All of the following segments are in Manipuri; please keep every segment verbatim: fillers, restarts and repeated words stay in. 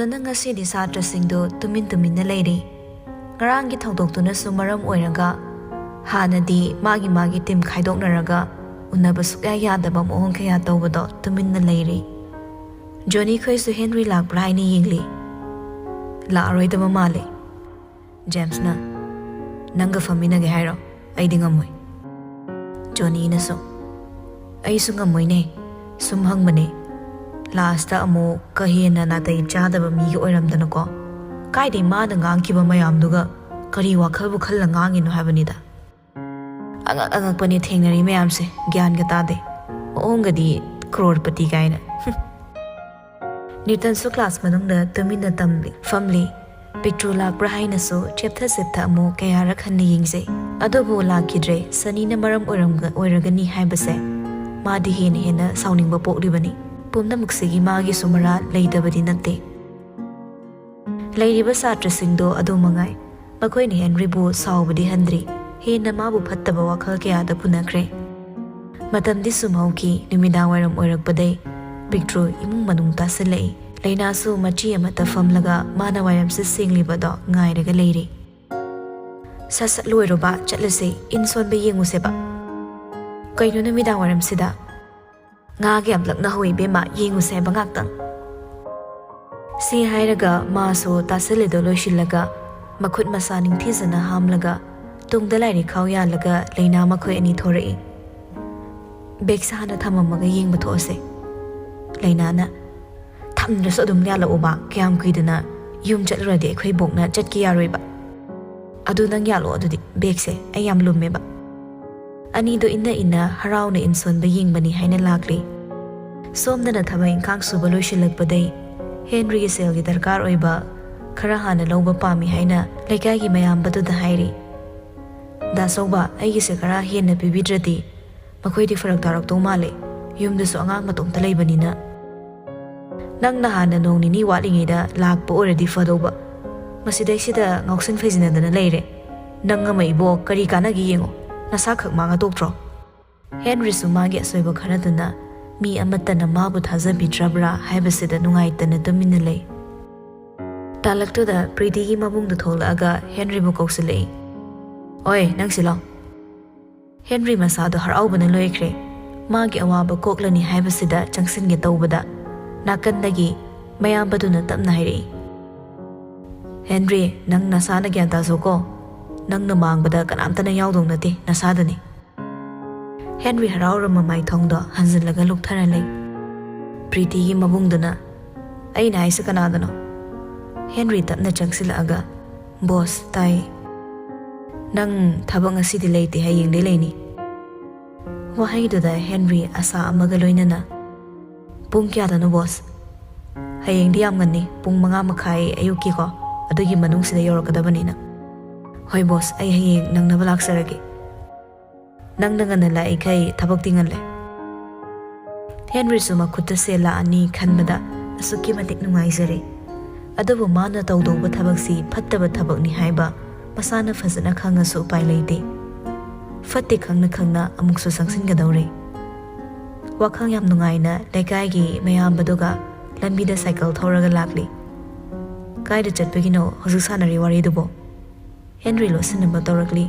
ꯑꯗꯨꯅ ꯉꯁꯤꯗꯤ ꯁꯥꯇ꯭ꯔꯁꯤꯡꯗꯨ ꯇꯨꯃꯤꯟ ꯇꯨꯃꯤꯟꯅ ꯂꯩꯔꯤ꯫ ꯉꯔꯥꯡꯒꯤ ꯊꯧꯗꯣꯛꯇꯨꯅꯁꯨ ꯃꯔꯝ ꯑꯣꯏꯔꯒ ꯍꯥꯟꯅꯗꯤ ꯃꯥꯒꯤ ꯃꯥꯒꯤ ꯇꯤꯝ ꯈꯥꯏꯗꯣꯛꯅꯔꯒ ꯎꯅꯕ ꯁꯨꯛꯌꯥ ꯌꯥꯗꯕ ꯃꯑꯣꯡ ꯀꯌꯥ ꯇꯧꯕꯗꯣ ꯇꯨꯃꯤꯟꯅ ꯂꯩꯔꯤ꯫ ꯖꯣꯅꯤ ꯈꯣꯏꯁꯨ ꯍꯦꯟꯔꯤ ꯂꯥꯛꯄ꯭ꯔꯥ ꯍꯥꯏꯅ ꯌꯦꯡꯂꯤ꯫ ꯂꯥꯛꯑꯔꯣꯏꯗꯕ ꯃꯥꯜꯂꯦ꯫ ꯖꯦꯝꯁꯅ, "ꯅꯪꯒ ꯐꯝꯃꯤꯟꯅꯒꯦ ꯍꯥꯏꯔꯣ? ꯑꯩꯗꯤ ꯉꯝꯃꯣꯏ꯫" ꯖꯣꯅꯤꯅꯁꯨ, "ꯑꯩꯁꯨ ꯉꯝꯃꯣꯏꯅꯦ꯫ ꯁꯨꯝ ꯍꯪꯕꯅꯦ꯫ ꯂꯥꯁꯇ ꯑꯃꯨꯛ ꯀꯥ ꯍꯦꯟꯅ ꯅꯥꯇꯩ ꯆꯥꯗꯕ ꯃꯤꯒ ꯑꯣꯏꯔꯝꯗꯅꯀꯣ꯫ ꯀꯥꯏꯗꯩ ꯃꯥꯅ ꯉꯥꯡꯈꯤꯕ ꯃꯌꯥꯝꯗꯨꯒ ꯀꯔꯤ ꯋꯥꯈꯜꯕꯨ ꯈꯜꯂ ꯉꯥꯡꯉꯤꯅꯣ ꯍꯥꯏꯕꯅꯤꯗ꯫ ꯑꯉꯛ ꯑꯉꯛꯄꯅꯦ ꯊꯦꯡꯅꯔꯤ ꯃꯌꯥꯝꯁꯦ, ꯒ꯭ꯌꯥꯟꯒ ꯇꯥꯗꯦ꯫ ꯃꯑꯣꯡꯒꯗꯤ ꯀ꯭ꯔꯣꯔꯄꯇꯤ ꯀꯥꯏꯅ꯫" ꯅꯤꯇꯟꯁꯨ ꯀ꯭ꯂꯥꯁ ꯃꯅꯨꯡꯗ ꯇꯨꯃꯤꯟꯅ ꯇꯝꯂꯤ, ꯐꯝꯂꯤ꯫ ꯄꯤꯛꯇ꯭ꯔꯨ ꯂꯥꯛꯄ꯭ꯔꯥ ꯍꯥꯏꯅꯁꯨ ꯆꯦꯞꯊ ꯆꯦꯞꯊ ꯑꯃꯨꯛ ꯀꯌꯥꯔꯛ ꯍꯟꯅ ꯌꯦꯡꯖꯩ꯫ ꯑꯗꯨꯕꯨ ꯂꯥꯛꯈꯤꯗ꯭ꯔꯦ꯫ ꯁꯅꯤꯅ ꯃꯔꯝ ꯑꯣꯏꯔꯝꯒ-, ꯑꯣꯏꯔꯒꯅꯤ ꯍꯥꯏꯕꯁꯦ ꯃꯥꯗꯤ ꯍꯦꯟꯅ ꯍꯦꯟꯅ ꯁꯥꯎꯅꯤꯡꯕ ꯄꯣꯛꯂꯤꯕꯅꯤ꯫ ꯄꯨꯝꯅꯃꯛꯁꯤꯒꯤ ꯃꯥꯒꯤꯁꯨ ꯃꯔꯥꯜ ꯂꯩꯇꯕꯗꯤ ꯅꯠꯇꯦ꯫ ꯂꯩꯔꯤꯕ ꯁꯥꯇ꯭ꯔꯁꯤꯡꯗꯣ ꯑꯗꯨ ꯃꯉꯥꯏ꯫ ꯃꯈꯣꯏꯅ ꯍꯦꯟꯔꯤꯕꯨ ꯁꯥꯎꯕꯗꯤ ꯍꯟꯗ꯭ꯔꯤ꯫ ꯍꯦꯟꯅ ꯃꯥꯕꯨ ꯐꯠꯇꯕ ꯋꯥꯈꯜ ꯀꯌꯥꯗ ꯄꯨꯅꯈ꯭ꯔꯦ꯫ ꯃꯇꯝꯗꯤ ꯁꯨꯝ ꯍꯧꯈꯤ꯫ ꯅꯨꯃꯤꯗꯥꯡ ꯋꯥꯏꯔꯝ ꯑꯣꯏꯔꯛꯄꯗꯩ ꯄꯤꯛꯇ꯭ꯔꯨ ꯏꯃꯨꯡ ꯃꯅꯨꯡ ꯇꯥꯁꯤꯜꯂꯛꯏ꯫ ꯂꯩꯅꯥꯁꯨ ꯃꯆꯤ ꯑꯃꯠꯇ ꯐꯝꯂꯒ ꯃꯥꯅ ꯋꯥꯏꯔꯝꯁꯦ ꯁꯦꯡꯂꯤꯕꯗꯣ ꯉꯥꯏꯔꯒ ꯂꯩꯔꯤ꯫ "ꯁꯠ ꯁꯠ ꯂꯣꯏꯔꯣꯕ, ꯆꯠꯂꯁꯦ, ꯏꯟ ꯁꯣꯟꯕ ꯌꯦꯡꯉꯨꯁꯦꯕ꯫" "ꯀꯩꯅꯣ ꯅꯨꯃꯤꯗꯥꯡ ꯋꯥꯏꯔꯝꯁꯤꯗ?" "ꯉꯥꯒ ꯌꯥꯝ ꯂꯛꯅꯍꯧꯋꯤ ꯏꯕꯦꯝꯃ, ꯌꯦꯡꯉꯨꯁꯦ ꯍꯥꯏꯕ ꯉꯥꯛꯇꯪ꯫" ꯁꯤ ꯍꯥꯏꯔꯒ ꯃꯥꯁꯨ ꯇꯥꯁꯤꯜꯂꯤꯗꯣ ꯂꯣꯏꯁꯤꯜꯂꯒ ꯃꯈꯨꯠ ꯃꯁꯥ ꯅꯤꯡꯊꯤꯖꯅ ꯍꯥꯝꯂꯒ ꯇꯨꯡꯗ ꯂꯥꯏꯔꯤꯛ ꯈꯥꯎ ꯌꯥꯜꯂꯒ ꯂꯩꯅꯥ ꯃꯈꯣꯏ ꯑꯅꯤ ꯊꯣꯔꯛꯏ꯫ "ꯕꯦꯒꯁꯦ ꯍꯥꯟꯅ ꯊꯝꯃꯝꯃꯒ ꯌꯦꯡꯕ ꯊꯣꯛꯑꯁꯦ꯫" ꯂꯩꯅꯥꯅ, "ꯊꯝꯗ꯭ꯔꯁꯨ ꯑꯗꯨꯝ ꯌꯥꯜꯂꯛꯎꯕ, ꯀꯌꯥꯝ ꯀꯨꯏꯗꯅ ꯌꯨꯝ ꯆꯠꯂꯨꯔꯗꯤ ꯑꯩꯈꯣꯏ ꯕꯣꯛꯅ ꯆꯠꯀꯦ ꯌꯥꯔꯣꯏꯕ꯫" "ꯑꯗꯨ ꯅꯪ ꯌꯥꯜꯂꯛꯑꯣ ꯑꯗꯨꯗꯤ, ꯕꯦꯒꯁꯦ ꯑꯩ ꯌꯥꯝ ꯂꯨꯝꯃꯦꯕ꯫" ꯑꯅꯤꯗꯣ ꯏꯟꯅ ꯏꯟꯅ ꯍꯔꯥꯎꯅ ꯏꯟꯁꯣꯟꯕ ꯌꯦꯡꯕꯅꯤ ꯍꯥꯏꯅ ꯂꯥꯛꯂꯤ꯫ ꯁꯣꯝꯗꯅ ꯊꯕꯛ ꯏꯪꯈꯥꯡ ꯁꯨꯕ ꯂꯣꯏꯁꯤꯜꯂꯛꯄꯗꯩ ꯍꯦꯟꯔꯤꯒꯤ ꯁꯦꯜꯒꯤ ꯗꯔꯀꯥꯔ ꯑꯣꯏꯕ ꯈꯔ ꯍꯥꯟꯅ ꯂꯧꯕ ꯄꯥꯝꯃꯤ ꯍꯥꯏꯅ ꯂꯩꯀꯥꯏꯒꯤ ꯃꯌꯥꯝꯕꯗꯨꯗ ꯍꯥꯏꯔꯤ꯫ "ꯗꯥ ꯆꯧꯕ, ꯑꯩꯒꯤꯁꯦ ꯈꯔ ꯍꯦꯟꯅ ꯄꯤꯕꯤꯗ꯭ꯔꯗꯤ ꯃꯈꯣꯏꯗꯤ ꯐꯔꯛ ꯇꯥꯔꯛꯇꯧ ꯃꯥꯜꯂꯦ, ꯌꯨꯝꯗꯁꯨ ꯑꯉꯥꯡ ꯃꯇꯣꯝꯇ ꯂꯩꯕꯅꯤꯅ꯫" "ꯅꯪꯅ ꯍꯥꯟꯅ ꯅꯣꯡ ꯅꯤꯅꯤ ꯋꯥꯠꯂꯤꯉꯩꯗ ꯂꯥꯛꯄ ꯑꯣꯏꯔꯗꯤ ꯐꯗꯧꯕ꯫ ꯃꯁꯤꯗꯩꯁꯤꯗ ꯉꯥꯎꯁꯤꯟ ꯐꯩꯖꯤꯟꯅꯗꯅ ꯂꯩꯔꯦ꯫ ꯅꯪ ꯑꯃ ꯏꯕꯣ, ꯀꯔꯤ ꯀꯥꯟꯅꯒꯦ ꯌꯦꯡꯉꯣ, ꯅꯁꯥꯈꯛ ꯃꯥꯡꯉ ꯇꯣꯛꯇ꯭ꯔꯣ?" ꯍꯦꯟꯔꯤꯁꯨ ꯃꯥꯒꯤ ꯑꯁꯣꯏꯕ ꯈꯔꯗꯨꯅ ꯃꯤ ꯑꯃꯠꯇꯅ ꯃꯥꯕꯨ ꯊꯥꯖꯕꯤꯗ꯭ꯔꯕ꯭ꯔꯥ ꯍꯥꯏꯕꯁꯤꯗ ꯅꯨꯡꯉꯥꯏꯇꯅ ꯇꯨꯃꯤꯟꯅ ꯂꯩ꯫ ꯂꯥꯜꯂꯛꯇꯨꯗ ꯄ꯭ꯔꯤꯇꯤꯒꯤ ꯃꯕꯨꯡꯗꯨ ꯊꯣꯛꯂꯛꯑꯒ ꯍꯦꯟꯔꯤꯕꯨ ꯀꯧꯁꯤꯜꯂꯛꯏ꯫ "ꯑꯣꯏ, ꯅꯪ ꯁꯤꯂꯣ꯫" ꯍꯦꯟꯔꯤ ꯃꯁꯥꯗꯣ ꯍꯔꯥꯎꯕꯅ ꯂꯣꯏꯈ꯭ꯔꯦ꯫ ꯃꯥꯒꯤ ꯑꯋꯥꯕ ꯀꯣꯛꯂꯅꯤ ꯍꯥꯏꯕꯁꯤꯗ ꯆꯪꯁꯤꯟꯒꯦ ꯇꯧꯕꯗ, ꯅꯥꯀꯟꯗꯒꯤ ꯃꯌꯥꯝꯕꯗꯨꯅ ꯇꯞꯅ ꯍꯥꯏꯔꯛꯏ, "ꯍꯦꯟꯔꯤ, ꯅꯪ ꯅꯁꯥꯅ ꯒ꯭ꯌꯥꯟ ꯇꯥꯖꯧꯀꯣ꯫ ꯅꯪꯅ ꯃꯥꯡꯕꯗ ꯀꯅꯥꯝꯇꯅ ꯌꯥꯎꯗꯧ ꯅꯠꯇꯦ, ꯅꯁꯥꯗꯅꯤ꯫" ꯍꯦꯟꯔꯤ ꯍꯔꯥꯎꯔ ꯃꯃꯥꯏꯊꯣꯡꯗꯣ ꯍꯟꯖꯤꯜꯂꯒ ꯂꯨꯞꯊꯔ ꯂꯩ꯫ ꯄ꯭ꯔꯤꯇꯤꯒꯤ ꯃꯕꯨꯡꯗꯨꯅ, "ꯑꯩꯅ ꯍꯥꯏꯁꯦ ꯀꯅꯥꯗꯅꯣ?" ꯍꯦꯟꯔꯤ ꯇꯞꯅ ꯆꯪꯁꯤꯜꯂꯛꯑꯒ, "ꯕꯣꯁ, ꯇꯥꯏ꯫" "ꯅꯪ ꯊꯕꯛ ꯉꯁꯤꯗꯤ ꯂꯩꯇꯦ, ꯍꯌꯦꯡꯗꯤ ꯂꯩꯅꯤ꯫" ꯋꯥꯍꯩꯗꯨꯗ ꯍꯦꯟꯔꯤ ꯑꯁꯥ ꯑꯃꯒ ꯂꯣꯏꯅꯅ, "ꯄꯨꯡ ꯀꯌꯥꯗꯅꯣ, ꯕꯣꯁ?" "ꯍꯌꯦꯡꯗꯤ ꯌꯥꯝ ꯉꯟꯅꯤ, ꯄꯨꯡ ꯃꯉꯥ ꯃꯈꯥꯏ ꯑꯌꯨꯛꯀꯤꯀꯣ, ꯑꯗꯨꯒꯤ ꯃꯅꯨꯡꯁꯤꯗ ꯌꯧꯔꯛꯀꯗꯕꯅꯤꯅ꯫" "ꯍꯣꯏ, ꯕꯣꯁ, ꯑꯩ ꯍꯌꯦꯡ ꯅꯪꯅꯕ ꯂꯥꯛꯆꯔꯒꯦ꯫" "ꯅꯪꯅ ꯉꯟꯅ ꯂꯥꯛꯏꯈꯩ ꯊꯕꯛꯇꯤ ꯉꯜꯂꯦ꯫" ꯍꯦꯟꯔꯤꯁꯨ ꯃꯈꯨꯠꯇ ꯁꯦꯜ ꯂꯥꯛꯑꯅꯤ ꯈꯟꯕꯗ ꯑꯁꯨꯛꯀꯤ ꯃꯇꯤꯛ ꯅꯨꯡꯉꯥꯏꯖꯔꯦ꯫ ꯑꯗꯨꯕꯨ ꯃꯥꯅ ꯇꯧꯗꯧꯕ ꯊꯕꯛꯁꯤ ꯐꯠꯇꯕ ꯊꯕꯛꯅꯤ ꯍꯥꯏꯕ ꯃꯁꯥꯅ ꯐꯖꯅ ꯈꯪꯉꯁꯨ ꯎꯄꯥꯏ ꯂꯩꯇꯦ꯫ ꯐꯠꯇꯦ ꯈꯪꯅ ꯈꯪꯅ ꯑꯃꯨꯛꯁꯨ ꯆꯪꯁꯤꯟꯒꯗꯧꯔꯦ꯫ ꯋꯥꯈꯜ ꯌꯥꯝ ꯅꯨꯡꯉꯥꯏꯅ ꯂꯩꯀꯥꯏꯒꯤ ꯃꯌꯥꯝꯕꯗꯨꯒ ꯂꯝꯕꯤꯗ ꯁꯥꯏꯀꯜ ꯊꯧꯔꯒ ꯂꯥꯛꯂꯤ꯫ "ꯀꯥꯏꯗ ꯆꯠꯄꯒꯤꯅꯣ ꯍꯧꯖꯤꯛ ꯁꯥꯟꯅꯔꯤ ꯋꯥꯔꯤꯗꯨꯕꯣ?" ꯍꯦꯟꯔꯤ ꯂꯣꯠꯁꯤꯟꯅꯕ ꯇꯧꯔꯛꯂꯤ꯫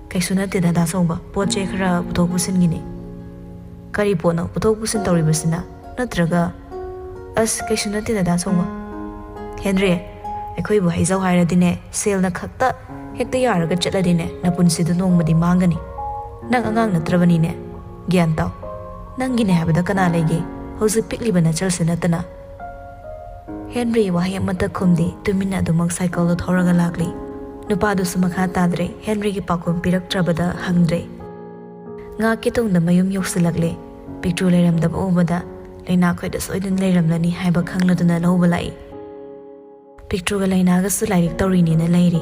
"ꯀꯩꯁꯨ ꯅꯠꯇꯦꯗ, ꯗꯥ ꯆꯧꯕ, ꯄꯣꯠ ꯆꯩ ꯈꯔ ꯄꯨꯊꯣꯛ ꯄꯨꯁꯤꯟꯒꯤꯅꯤ꯫" "ꯀꯔꯤ ꯄꯣꯠꯅꯣ ꯄꯨꯊꯣꯛ ꯄꯨꯁꯤꯟ ꯇꯧꯔꯤꯕꯁꯤꯅ? ꯅꯠꯇ꯭ꯔꯒ..." "ꯑꯁ, ꯀꯩꯁꯨ ꯅꯠꯇꯦꯗ, ꯗꯥ ꯆꯧꯕ꯫" "ꯍꯦꯟꯔꯤ, ꯑꯩꯈꯣꯏꯕꯨ ꯍꯩꯖꯧ ꯍꯥꯏꯔꯗꯤꯅꯦ, ꯁꯦꯜꯅ ꯈꯛꯇ ꯍꯦꯛꯇ ꯌꯥꯔꯒ ꯆꯠꯂꯗꯤꯅꯦ, ꯅꯄꯨꯟꯁꯤꯗꯣ ꯅꯣꯡꯃꯗꯤ ꯃꯥꯡꯒꯅꯤ꯫ ꯅꯪ ꯑꯉꯥꯡ ꯅꯠꯇ꯭ꯔꯕꯅꯤꯅꯦ, ꯒ꯭ꯌꯥꯟ ꯇꯥꯎ꯫ ꯅꯪꯒꯤꯅꯦ ꯍꯥꯏꯕꯗ ꯀꯅꯥ ꯂꯩꯒꯦ? ꯍꯧꯖꯤꯛ ꯄꯤꯛꯂꯤꯕ ꯅꯆꯜꯁꯤ ꯅꯠꯇꯅ꯫" ꯍꯦꯟꯔꯤ ꯋꯥꯍꯩ ꯑꯃꯠꯇ ꯈꯨꯝꯗꯦ, ꯇꯨꯃꯤꯟꯅ ꯑꯗꯨꯃꯛ ꯁꯥꯏꯀꯜꯗꯣ ꯊꯧꯔꯒ ꯂꯥꯛꯂꯤ꯫ ꯅꯨꯄꯥꯗꯨꯁꯨ ꯃꯈꯥ ꯇꯥꯗ꯭ꯔꯦ꯫ ꯍꯦꯟꯔꯤꯒꯤ ꯄꯥꯎꯈꯨꯝ ꯄꯤꯔꯛꯇ꯭ꯔꯕꯗ ꯍꯪꯗ꯭ꯔꯦ꯫ ꯉꯥꯏꯍꯥꯛꯀꯤ ꯇꯨꯡꯗ ꯃꯌꯨꯝ ꯌꯧꯁꯤꯜꯂꯛꯂꯦ꯫ ꯄꯤꯛꯇ꯭ꯔꯨ ꯂꯩꯔꯝꯗꯕ ꯎꯕꯗ ꯂꯩꯅꯥꯈꯣꯏꯗ ꯁꯣꯏꯗꯅ ꯂꯩꯔꯝꯂꯅꯤ ꯍꯥꯏꯕ ꯈꯪꯂꯗꯨꯅ ꯂꯧꯕ ꯂꯥꯛꯏ꯫ ꯄꯤꯛꯇ꯭ꯔꯨꯒ ꯂꯩꯅꯥꯒꯁꯨ ꯂꯥꯏꯔꯤꯛ ꯇꯧꯔꯤꯅꯦꯅ ꯂꯩꯔꯤ꯫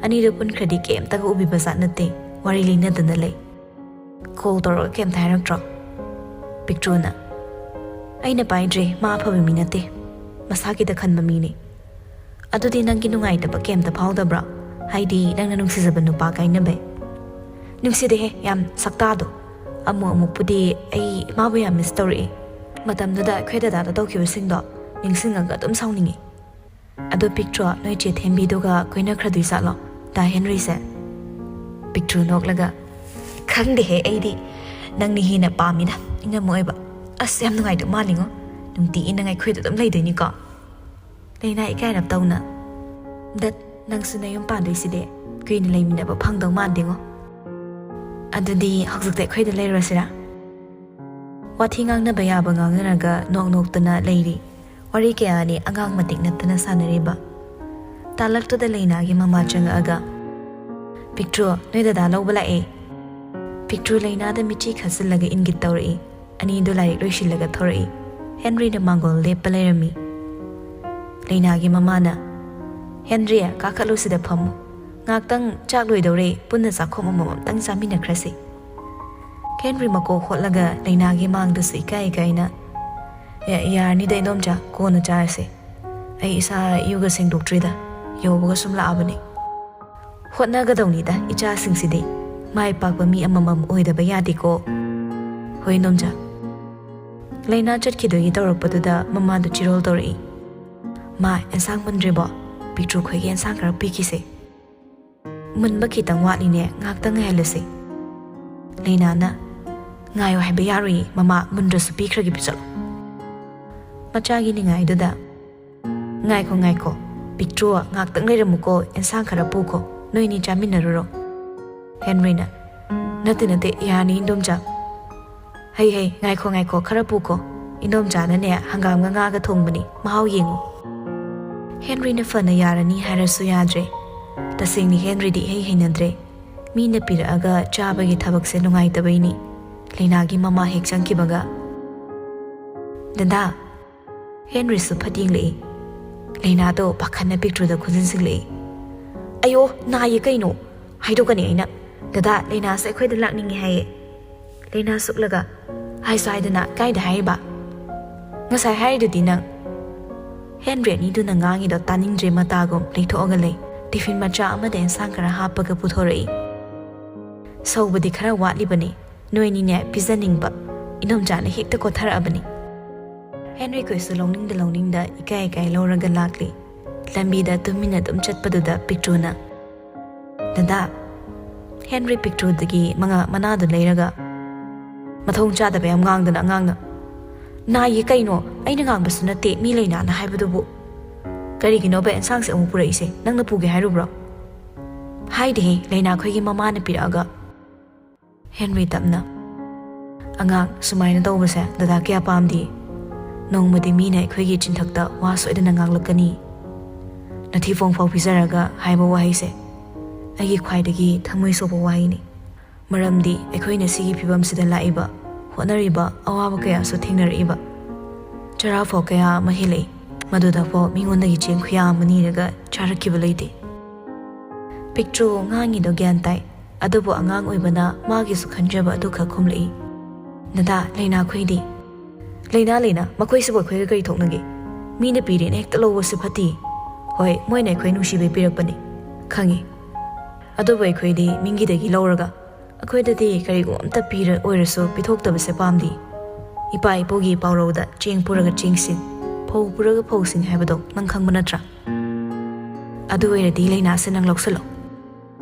ꯑꯅꯤꯗꯨ ꯄꯨꯟꯈ꯭ꯔꯗꯤ ꯀꯩꯝꯇꯒ ꯎꯕꯤꯕ ꯖꯥꯠ ꯅꯠꯇꯦ, ꯋꯥꯔꯤ ꯂꯤꯅꯗꯅ ꯂꯩ꯫ ꯀꯣꯜ ꯇꯧꯔꯒ ꯀꯩꯝꯇ ꯍꯥꯏꯔꯛꯇ꯭ꯔꯣ? ꯄꯤꯛꯇ꯭ꯔꯨꯅ, "ꯑꯩꯅ ꯄꯥꯏꯗ꯭ꯔꯦ, ꯃꯥ ꯑꯐꯕ ꯃꯤ ꯅꯠꯇꯦ, ꯃꯁꯥꯒꯤꯗ ꯈꯟꯕ ꯃꯤꯅꯤ꯫" "ꯑꯗꯨꯗꯤ ꯅꯪꯒꯤ ꯅꯨꯡꯉꯥꯏꯇꯕ ꯀꯩꯝꯇ ꯐꯥꯎꯗꯕ꯭ꯔꯣ? ꯍꯥꯏꯗꯤ ꯅꯪꯅ ꯅꯨꯡꯁꯤꯖꯕ ꯅꯨꯄꯥ ꯀꯥꯏꯅꯕꯩ?" "ꯅꯨꯡꯁꯤꯗꯦꯍꯦ, ꯌꯥꯝ ꯁꯛꯇꯥꯗꯣ꯫ ꯑꯃꯨꯛ ꯑꯃꯨꯛꯄꯨꯗꯤ ꯑꯩ ꯃꯥꯕꯨ ꯌꯥꯝ ꯃꯤꯁ ꯇꯧꯔꯛꯏ꯫ ꯃꯇꯝꯗꯨꯗ ꯑꯩꯈꯣꯏ ꯗꯗꯥꯗ ꯇꯧꯈꯤꯕꯁꯤꯡꯗꯣ ꯅꯤꯡꯁꯤꯡꯉꯒ ꯑꯗꯨꯝ ꯁꯥꯎꯅꯤꯡꯉꯤ꯫" "ꯑꯗꯣ ꯄꯤꯛꯇ꯭ꯔꯣ, ꯅꯣꯏ ꯆꯦ ꯊꯦꯝꯕꯤꯗꯨꯒ ꯀꯣꯏꯅꯈ꯭ꯔꯗꯣꯏ ꯖꯥꯠꯂꯣ, ꯗꯥ ꯍꯦꯟꯔꯤꯁꯦ?" ꯄꯤꯛꯇ꯭ꯔꯨ ꯅꯣꯛꯂꯒ, "ꯈꯪꯗꯦꯍꯦ, ꯑꯩꯗꯤ ꯅꯪꯅ ꯍꯦꯟꯅ ꯄꯥꯝꯃꯤꯅ, ꯏꯅꯝꯃ ꯑꯣꯏꯕ꯫ ꯑꯁ, ꯌꯥꯝ ꯅꯨꯡꯉꯥꯏꯗꯧ ꯃꯥꯜꯂꯤꯉꯣ, ꯅꯨꯡꯇꯤꯒꯤ ꯅꯪ ꯑꯩꯈꯣꯏꯗ ꯑꯗꯨꯝ ꯂꯩꯗꯣꯏꯅꯤꯀꯣ?" ꯂꯩꯅꯥ ꯏꯀꯥꯏꯔꯞ ꯇꯧꯅ, "ꯗꯠ, ꯅꯪꯁꯨ ꯅꯌꯨꯝ ꯄꯥꯟꯗꯣꯏꯁꯤꯗꯤ, ꯀꯨꯏꯅ ꯂꯩꯃꯤꯟꯅꯕ ꯐꯪꯗꯧ ꯃꯥꯟꯗꯦꯉꯣ꯫ ꯑꯗꯨꯗꯤ ꯍꯧꯖꯤꯛꯇꯤ ꯑꯩꯈꯣꯏꯗ ꯂꯩꯔꯨꯔꯁꯤꯔꯥ?" ꯋꯥꯊꯤ ꯉꯥꯡꯅꯕ ꯌꯥꯕ ꯉꯥꯡꯅꯔꯒ ꯅꯣꯛ ꯅꯣꯛꯇꯅ ꯂꯩꯔꯤ꯫ ꯋꯥꯔꯤ ꯀꯌꯥꯅꯤ ꯑꯉꯥꯡ ꯃꯇꯤꯛ ꯅꯠꯇꯅ ꯁꯥꯟꯅꯔꯤꯕ꯫ ꯇꯥꯂꯛꯇꯨꯗ ꯂꯩꯅꯥꯒꯤ ꯃꯃꯥ ꯆꯪꯉꯛꯑꯒ, "ꯄꯤꯛꯇ꯭ꯔꯨ, ꯅꯣꯏ ꯗꯗꯥ ꯂꯧꯕ ꯂꯥꯛꯑꯦ꯫" ꯄꯤꯛꯇ꯭ꯔꯨ ꯂꯩꯅꯥꯗ ꯃꯤꯠꯆꯤ ꯈꯠꯆꯤꯜꯂꯒ ꯏꯪꯒꯤꯠ ꯇꯧꯔꯛꯏ꯫ ꯑꯅꯤꯗꯨ ꯂꯥꯏꯔꯤꯛ ꯂꯣꯏꯁꯤꯜꯂꯒ ꯊꯣꯔꯛꯏ꯫ ꯍꯦꯟꯔꯤꯅ ꯃꯥꯡꯒꯣꯜ ꯂꯦꯞꯄ ꯂꯩꯔꯝꯃꯤ꯫ ꯂꯩꯅꯥꯒꯤ ꯃꯃꯥꯅ, "ꯍꯦꯟꯔꯤ, ꯀꯥꯈꯠꯂꯨ, ꯁꯤꯗ ꯐꯝꯃꯨ꯫ ꯉꯥꯛꯇꯪ ꯆꯥꯛ ꯂꯣꯏꯗꯧꯔꯦ, ꯄꯨꯟꯅ ꯆꯥꯛꯈꯣꯝ ꯑꯃꯃꯝꯇꯪ ꯆꯥꯃꯤꯟꯅꯈ꯭ꯔꯁꯤ꯫" ꯍꯦꯟꯔꯤ ꯃꯀꯣꯛ ꯍꯣꯠꯂꯒ ꯂꯩꯅꯥꯒꯤ ꯃꯥꯡꯗꯁꯨ ꯏꯀꯥꯏ ꯏꯀꯥꯏꯅ, "ꯌꯥ-, ꯌꯥꯔꯅꯤꯗ ꯏꯗꯣꯝꯆꯥ, ꯀꯣꯟꯅ ꯆꯥꯔꯁꯦ꯫ ꯑꯩ ꯏꯁꯥ ꯏꯌꯨꯒ ꯁꯦꯡꯗꯣꯛꯇ꯭ꯔꯤꯗ, ꯌꯧꯕꯒ ꯁꯨꯝ ꯂꯥꯛꯑꯕꯅꯤ꯫" "ꯍꯣꯠꯅꯒꯗꯧꯅꯤꯗ ꯏꯆꯥꯁꯤꯡꯁꯤꯗꯤ, ꯃꯥꯏ ꯄꯥꯛꯄ ꯃꯤ ꯑꯃꯃꯝ ꯑꯣꯏꯗꯕ ꯌꯥꯗꯦꯀꯣ꯫" "ꯍꯣꯏ ꯏꯗꯣꯝꯆꯥ꯫" ꯂꯩꯅꯥ ꯆꯠꯈꯤꯗꯣꯏꯒꯤ ꯇꯧꯔꯛꯄꯗꯨꯗ ꯃꯃꯥꯗꯨ ꯆꯤꯔꯣꯜ ꯇꯧꯔꯛꯏ꯫ "ꯃꯥ, ꯑꯦꯟꯁꯥꯡ ꯃꯨꯟꯗ꯭ꯔꯤꯕꯣ? ꯄꯤꯛꯇ꯭ꯔꯨ ꯈꯣꯏꯒꯤ ꯑꯦꯟꯁꯥꯡ ꯈꯔ ꯄꯤꯈꯤꯁꯦ꯫" "ꯃꯨꯟꯕ ꯈꯤꯇꯪ ꯋꯥꯠꯂꯤꯅꯦ, ꯉꯥꯏꯍꯥꯛꯇꯪ ꯉꯥꯏꯍꯜꯂꯁꯤ꯫" ꯂꯩꯅꯥꯅ, "ꯉꯥꯏꯌꯣ ꯍꯥꯏꯕ ꯌꯥꯔꯣꯏꯌꯦ ꯃꯃꯥ, ꯃꯨꯟꯗ꯭ꯔꯁꯨ ꯄꯤꯈ꯭ꯔꯒꯦ, ꯄꯤꯆꯠꯂꯣ꯫" ꯃꯆꯥꯒꯤ ꯅꯤꯡꯉꯥꯏꯗꯨꯗ, "ꯉꯥꯏꯈꯣ, ꯉꯥꯏꯈꯣ, ꯄꯤꯛꯇ꯭ꯔꯨ, ꯉꯥꯛꯇꯪ ꯂꯩꯔꯝꯃꯨꯀꯣ, ꯑꯦꯟꯁꯥꯡ ꯈꯔ ꯄꯨꯈꯣ, ꯅꯣꯏꯅꯤ ꯆꯥꯃꯤꯟꯅꯔꯨꯔꯣ꯫" ꯍꯦꯟꯔꯤꯅ, "ꯅꯠꯇꯦ, ꯅꯠꯇꯦ, ꯌꯥꯅꯤ ꯏꯟꯗꯣꯝꯆꯥ꯫ ꯍꯩ, ꯍꯩ, ꯉꯥꯏꯈꯣ, ꯉꯥꯏꯈꯣ, ꯈꯔ ꯄꯨꯈꯣ꯫ ꯏꯟꯗꯣꯝꯆꯥꯅꯅꯦ, ꯍꯪꯒꯥꯝꯒ ꯉꯥꯒ ꯊꯣꯡꯕꯅꯤ, ꯃꯍꯥꯎ ꯌꯦꯡꯉꯨ꯫" ꯍꯦꯟꯔꯤꯅ ꯐꯅ ꯌꯥꯔꯅꯤ ꯍꯥꯏꯔꯁꯨ ꯌꯥꯗ꯭ꯔꯦ꯫ ꯇꯁꯦꯡꯅ ꯍꯦꯟꯔꯤꯗꯤ ꯏꯍꯩ ꯍꯩꯅꯗ꯭ꯔꯦ꯫ ꯃꯤꯅ ꯄꯤꯔꯛꯑꯒ ꯆꯥꯕꯒꯤ ꯊꯕꯛꯁꯦ ꯅꯨꯡꯉꯥꯏꯇꯕꯩꯅꯤ꯫ ꯂꯩꯅꯥꯒꯤ ꯃꯃꯥ ꯍꯦꯛ ꯆꯪꯈꯤꯕꯒ, "ꯗꯗꯥ!" ꯍꯦꯟꯔꯤꯁꯨ ꯐꯠ ꯌꯦꯡꯂꯛꯏ꯫ ꯂꯩꯅꯥꯗꯣ ꯄꯥꯈꯠꯅ ꯄꯤꯛꯇ꯭ꯔꯨꯗ ꯈꯨꯖꯤꯟꯁꯤꯜꯂꯛꯏ꯫ "ꯑꯌꯣ, ꯅꯥꯏꯌꯦ ꯀꯩꯅꯣ? ꯍꯥꯏꯗꯣꯛꯀꯅꯤ ꯑꯩꯅ꯫ ꯗꯗꯥ, ꯂꯩꯅꯥꯁꯦ ꯑꯩꯈꯣꯏꯗ ꯂꯥꯛꯅꯤꯡꯉꯦ ꯍꯥꯏꯌꯦ꯫" ꯂꯩꯅꯥ ꯁꯨꯛꯂꯒ, "ꯍꯥꯏꯁꯨ ꯍꯥꯏꯗꯅ ꯀꯥꯏꯗ ꯍꯥꯏꯔꯤꯕ? ꯉꯁꯥꯏ ꯍꯥꯏꯔꯤꯗꯨꯗꯤ ꯅꯪ꯫" ꯍꯦꯟꯔꯤ ꯑꯅꯤꯗꯨꯅ ꯉꯥꯡꯉꯤꯗꯣ ꯇꯥꯅꯤꯡꯗ꯭ꯔꯦ ꯃꯇꯥꯒꯨꯝ ꯂꯩꯊꯣꯛꯑꯒ ꯂꯩ꯫ ꯇꯤꯐꯤꯟ ꯃꯆꯥ ꯑꯃꯗ ꯑꯦꯟꯁꯥꯡ ꯈꯔ ꯍꯥꯞꯄꯒ ꯄꯨꯊꯣꯔꯛꯏ꯫ "ꯁꯧꯕꯗꯤ ꯈꯔ ꯋꯥꯠꯂꯤꯕꯅꯤ꯫ ꯅꯣꯏꯅꯤꯅꯦ ꯄꯤꯖꯅꯤꯡꯕ ꯏꯅꯣꯝꯆꯥꯅ ꯍꯦꯛꯇ ꯀꯣꯠꯊꯔꯛꯑꯕꯅꯤ꯫" ꯍꯦꯟꯔꯤ ꯈꯣꯏꯁꯨ ꯂꯧꯅꯤꯡꯗ ꯂꯧꯅꯤꯡꯗ ꯏꯀꯥꯏ ꯏꯀꯥꯏ ꯂꯧꯔꯒ ꯂꯥꯛꯂꯤ꯫ ꯂꯝꯕꯤꯗ ꯇꯨꯃꯤꯟꯅ ꯑꯗꯨꯝ ꯆꯠꯄꯗꯨꯗ ꯄꯤꯛꯇ꯭ꯔꯨꯅ, "ꯗꯗꯥ, ꯍꯦꯟꯔꯤ ꯄꯤꯛꯇ꯭ꯔꯨꯗꯒꯤ ꯃꯉꯥ ꯃꯅꯥꯗꯨ ꯂꯩꯔꯒ ꯃꯊꯣꯡ ꯆꯥꯗꯕ ꯌꯥꯝ ꯉꯥꯡꯗꯅ ꯑꯉꯥꯡꯅ꯫ ꯅꯥꯏꯌꯦ ꯀꯩꯅꯣ, ꯑꯩꯅ ꯉꯥꯡꯕꯁꯨ ꯅꯠꯇꯦ, ꯃꯤ ꯂꯩꯅꯥꯅ ꯍꯥꯏꯕꯗꯨꯕꯨ꯫ ꯀꯔꯤꯒꯤꯅꯣꯕ ꯑꯦꯟꯁꯥꯡꯁꯦ ꯑꯃꯨꯛ ꯄꯨꯔꯛꯏꯁꯦ? ꯅꯪꯅ ꯄꯨꯒꯦ ꯍꯥꯏꯔꯨꯕ꯭ꯔꯣ?" "ꯍꯥꯏꯗꯦꯍꯦ, ꯂꯩꯅꯥ ꯑꯩꯈꯣꯏꯒꯤ ꯃꯃꯥꯅ ꯄꯤꯔꯛꯑꯒ꯫" ꯍꯦꯟꯔꯤ ꯇꯞꯅ, "ꯑꯉꯥꯡ, ꯁꯨꯃꯥꯏꯅ ꯇꯧꯕꯁꯦ ꯗꯗꯥ ꯀꯌꯥ ꯄꯥꯝꯗꯦ꯫ ꯅꯣꯡꯃꯗꯤ ꯃꯤꯅ ꯑꯩꯈꯣꯏꯒꯤ ꯆꯤꯟꯊꯛꯇ ꯋꯥ ꯁꯣꯏꯗꯅ ꯉꯥꯡꯂꯛꯀꯅꯤ꯫ ꯅꯊꯤꯐꯣꯡ ꯐꯥꯎ ꯄꯤꯖꯔꯒ ꯍꯥꯏꯕ ꯋꯥꯍꯩꯁꯦ ꯑꯩꯒꯤ ꯈ꯭ꯋꯥꯏꯗꯒꯤ ꯊꯃꯣꯏ ꯁꯣꯛꯄ ꯋꯥꯍꯩꯅꯤ꯫ ꯃꯔꯝꯗꯤ ꯑꯩꯈꯣꯏꯅ ꯁꯤꯒꯤ ꯐꯤꯕꯝꯁꯤꯗ ꯂꯥꯛꯏꯕ, ꯍꯣꯠꯅꯔꯤꯕ ꯑꯋꯥꯕ ꯀꯌꯥꯁꯨ ꯊꯦꯡꯅꯔꯛꯏꯕ꯫ ꯆꯔꯥ ꯐꯥꯎ ꯀꯌꯥ ꯑꯃ ꯍꯦꯜꯂꯛꯏ꯫ ꯃꯗꯨꯗꯐꯥꯎ ꯃꯤꯉꯣꯟꯗꯒꯤ ꯆꯦꯡ ꯈꯨꯌꯥ ꯑꯃ ꯅꯤꯔꯒ ꯆꯥꯔꯛꯈꯤꯕ ꯂꯩꯇꯦ꯫" ꯄꯤꯛꯇ꯭ꯔꯨ ꯉꯥꯡꯉꯤꯗꯣ ꯒ꯭ꯌꯥꯟ ꯇꯥꯏ꯫ ꯑꯗꯨꯕꯨ ꯑꯉꯥꯡ ꯑꯣꯏꯕꯅ ꯃꯥꯒꯤꯁꯨ ꯈꯟꯖꯕ ꯑꯗꯨꯈꯛ ꯈꯨꯝꯂꯛꯏ꯫ "ꯗꯗꯥ, ꯂꯩꯅꯥ ꯈꯣꯏꯗꯤ?" "ꯂꯩꯅꯥ, ꯂꯩꯅꯥ, ꯃꯈꯣꯏꯁꯤꯕꯨ ꯑꯩꯈꯣꯏꯒ ꯀꯔꯤ ꯊꯣꯛꯅꯒꯦ? ꯃꯤꯅ ꯄꯤꯔꯦꯅ ꯍꯦꯛꯇ ꯂꯧꯕꯁꯨ ꯐꯠꯇꯦ꯫ ꯍꯣꯏ, ꯃꯣꯏꯅ ꯑꯩꯈꯣꯏ ꯅꯨꯡꯁꯤꯕꯩ ꯄꯤꯔꯛꯄꯅꯤ, ꯈꯪꯉꯤ꯫ ꯑꯗꯨꯕꯨ ꯑꯩꯈꯣꯏꯗꯤ ꯃꯤꯒꯤꯗꯒꯤ ꯂꯧꯔꯒ ꯑꯩꯈꯣꯏꯗꯗꯤ ꯀꯔꯤꯒꯨꯝꯕ ꯑꯝꯇ ꯄꯤꯔ ꯑꯣꯏꯔꯁꯨ ꯄꯤꯊꯣꯛꯇꯕꯁꯦ ꯄꯥꯝꯗꯦ꯫ ꯏꯄꯥ ꯏꯄꯨꯒꯤ ꯄꯥꯎꯔꯧꯗ ꯆꯦꯡ ꯄꯨꯔꯒ ꯆꯦꯡꯁꯤꯡ, ꯐꯧ ꯄꯨꯔꯒ ꯐꯧꯁꯤꯡ ꯍꯥꯏꯕꯗꯣ ꯅꯪ ꯈꯪꯕ ꯅꯠꯇ꯭ꯔꯥ? ꯑꯗꯨ ꯑꯣꯏꯔꯗꯤ ꯂꯩꯅꯥꯁꯦ ꯅꯪ ꯂꯧꯁꯜꯂꯣ꯫"